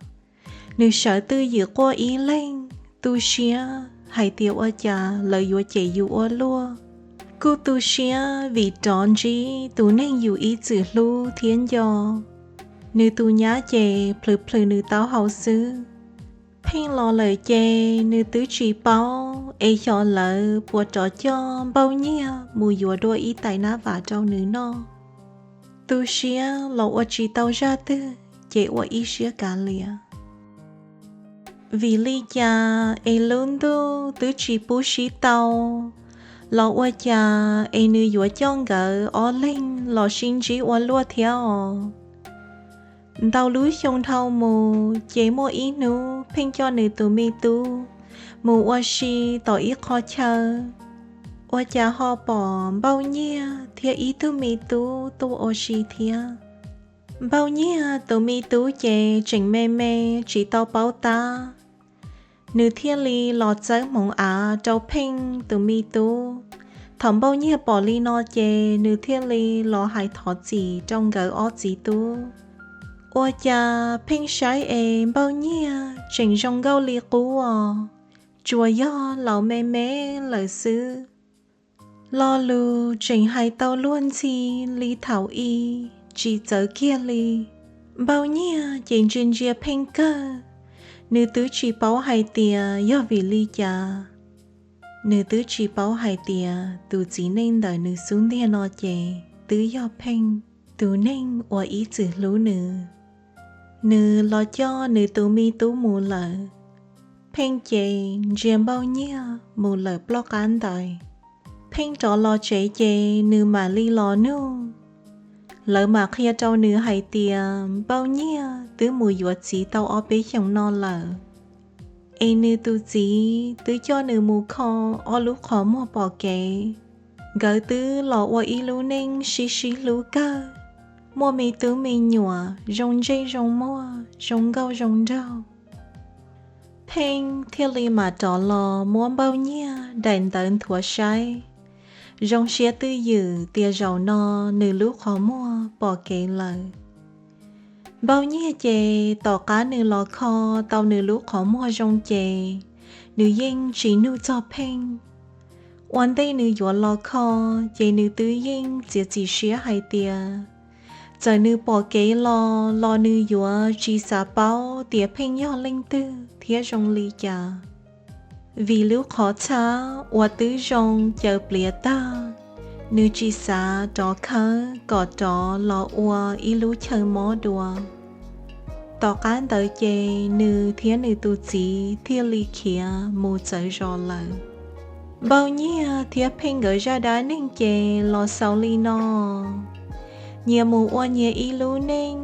Nws sawv twj ywm quaj ib leeg, tu siab hais tias ua cas lawv yuav cem yus ua luaj. Kuj tu siab vim rov ntsib tus neeg yus ib txwm hlub thiab nco. Nws tus nyab ces plhws plhws nws taub hau xwb. Pheej los lawm ces nws twb tsis paub es xyov lawv puas rov coj Npauj Nyiaj mus yuav dua ib tais nab vam rau nws noj. Tu siab los ua tsis tau zaj twg ces ua ib siab kav liam. Vim li cas es lub ntuj twb tsis pub sib tau, los ua cas es nws yuav coj nkawd ob leeg los sib ntsib ua luaj thiab os? Ntau lub xyoo dhau mus ces muaj ib hnub Pheej coj nws tus me tub mus ua si tom ib qho chaw, ua cas ho pom Npauj Nyiaj thiab ib tug me tub tuaj ua si thiab. Npauj Nyiaj tus me tub ces tseem me me tsis tau paub tab, nws thiaj li los txawb hmoov av rau Pheej tus me tub. Thaum Npauj Nyiaj pom li no ces nws thiaj li los hais thov txim rau nkawd ob txiv tub. Ua cas Pheej saib es Npauj Nyiaj tseem zoo nkauj li qub os, tsuas yog laus me me lawm xwb. Lo lus tseem hais tau luag ntxhi li thaum i, tsis txawv kiag li. Npauj Nyiaj ces ntsia ntsia Pheej kawg, nws twb tsis paub hais tias yog vim li cas. Nws twb tsis paub hais tias tus txiv neej ntawm nws xub ntiag no ces twb yog Pheej, tus neeg uas ib txwm hlub nws. Nws los coj nws tus me tub mus lawm. Pheej ces ntsia Npauj Nyiaj mus lawm ploj qab ntawd. Pheej rov los tsev ces nws mam li los nug. Lawv mam qhia rau nws hais tias Npauj Nyiaj twb mus yuav txiv tau ob peb xyoos no lawm, es nws tus txiv twb coj nws mus kho ob lub qhov muag pom kev. Nkawd twb los ua ib lub neej sib sib hlub kawg, muaj me tub me nyuam zoo ntsej zoo muag, zoo nkauj zoo nraug. Pheej thiaj li mam rov los muab Npauj Nyiaj daim ntawv nthuav saib, zoo siab twj ywm tias zaum no nws lub qhov muag pom kev lawm. Npauj Nyiaj ces tom qab nws los kho tau nws lub qhov muag zoo ces nws yeej tsis nug txog Pheej. Ua ntej nws yuav los kho ces nws twb yeej txiav txim siab hais tias txawm nws pom kev los los nws yuav tsis xav paub tias Pheej yog leej twg thiab zoo li cas. Vim lub qhov txhab uas twb zoo caws pliav tag, nws tsis xav rov khawb kom rov los ua ib lub chaw mob dua. Tom qab ntawd ces nws thiab nws tus txiv thiaj li khiav mus txawv zos lawm. Npauj Nyiaj thiab Pheej nkawd zaj dab neeg ces los xaus li no. Nyias mus ua nyias ib lub neej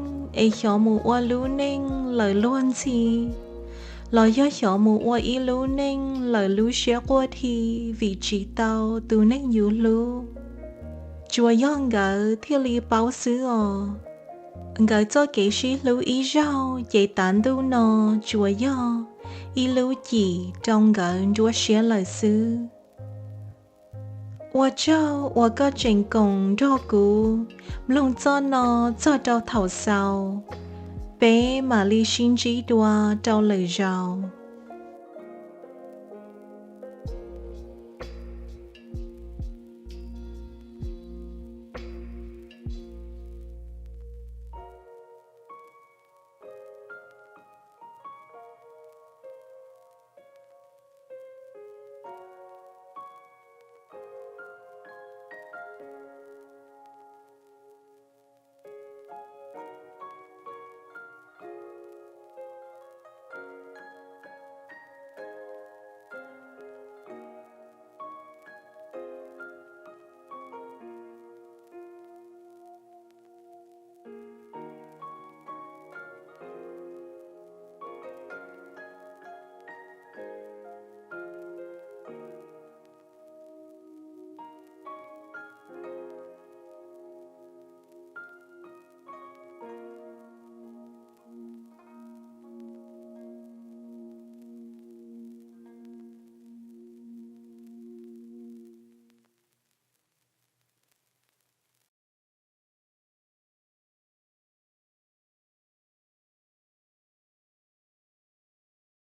es xyov mus ua lub neej lawm luag ntxhi, los yog xyov mus ua ib lub neej lawm lub siab quaj dhi vim tsis tau tus neeg yus hlub. Tsuas yog nkawd thiaj li paub xwb os. Nkawd txoj kev sib hlub ib zaug ces tav ntuj no tsuas yog ib lub cim rau nkawd nruab siab lawm xwb. Ua tsaug uas koj tseem koom nrog kuv mloog txoj no txog rau thaum xaus. Peb mam li sib ntsib dua rau lwm zaus.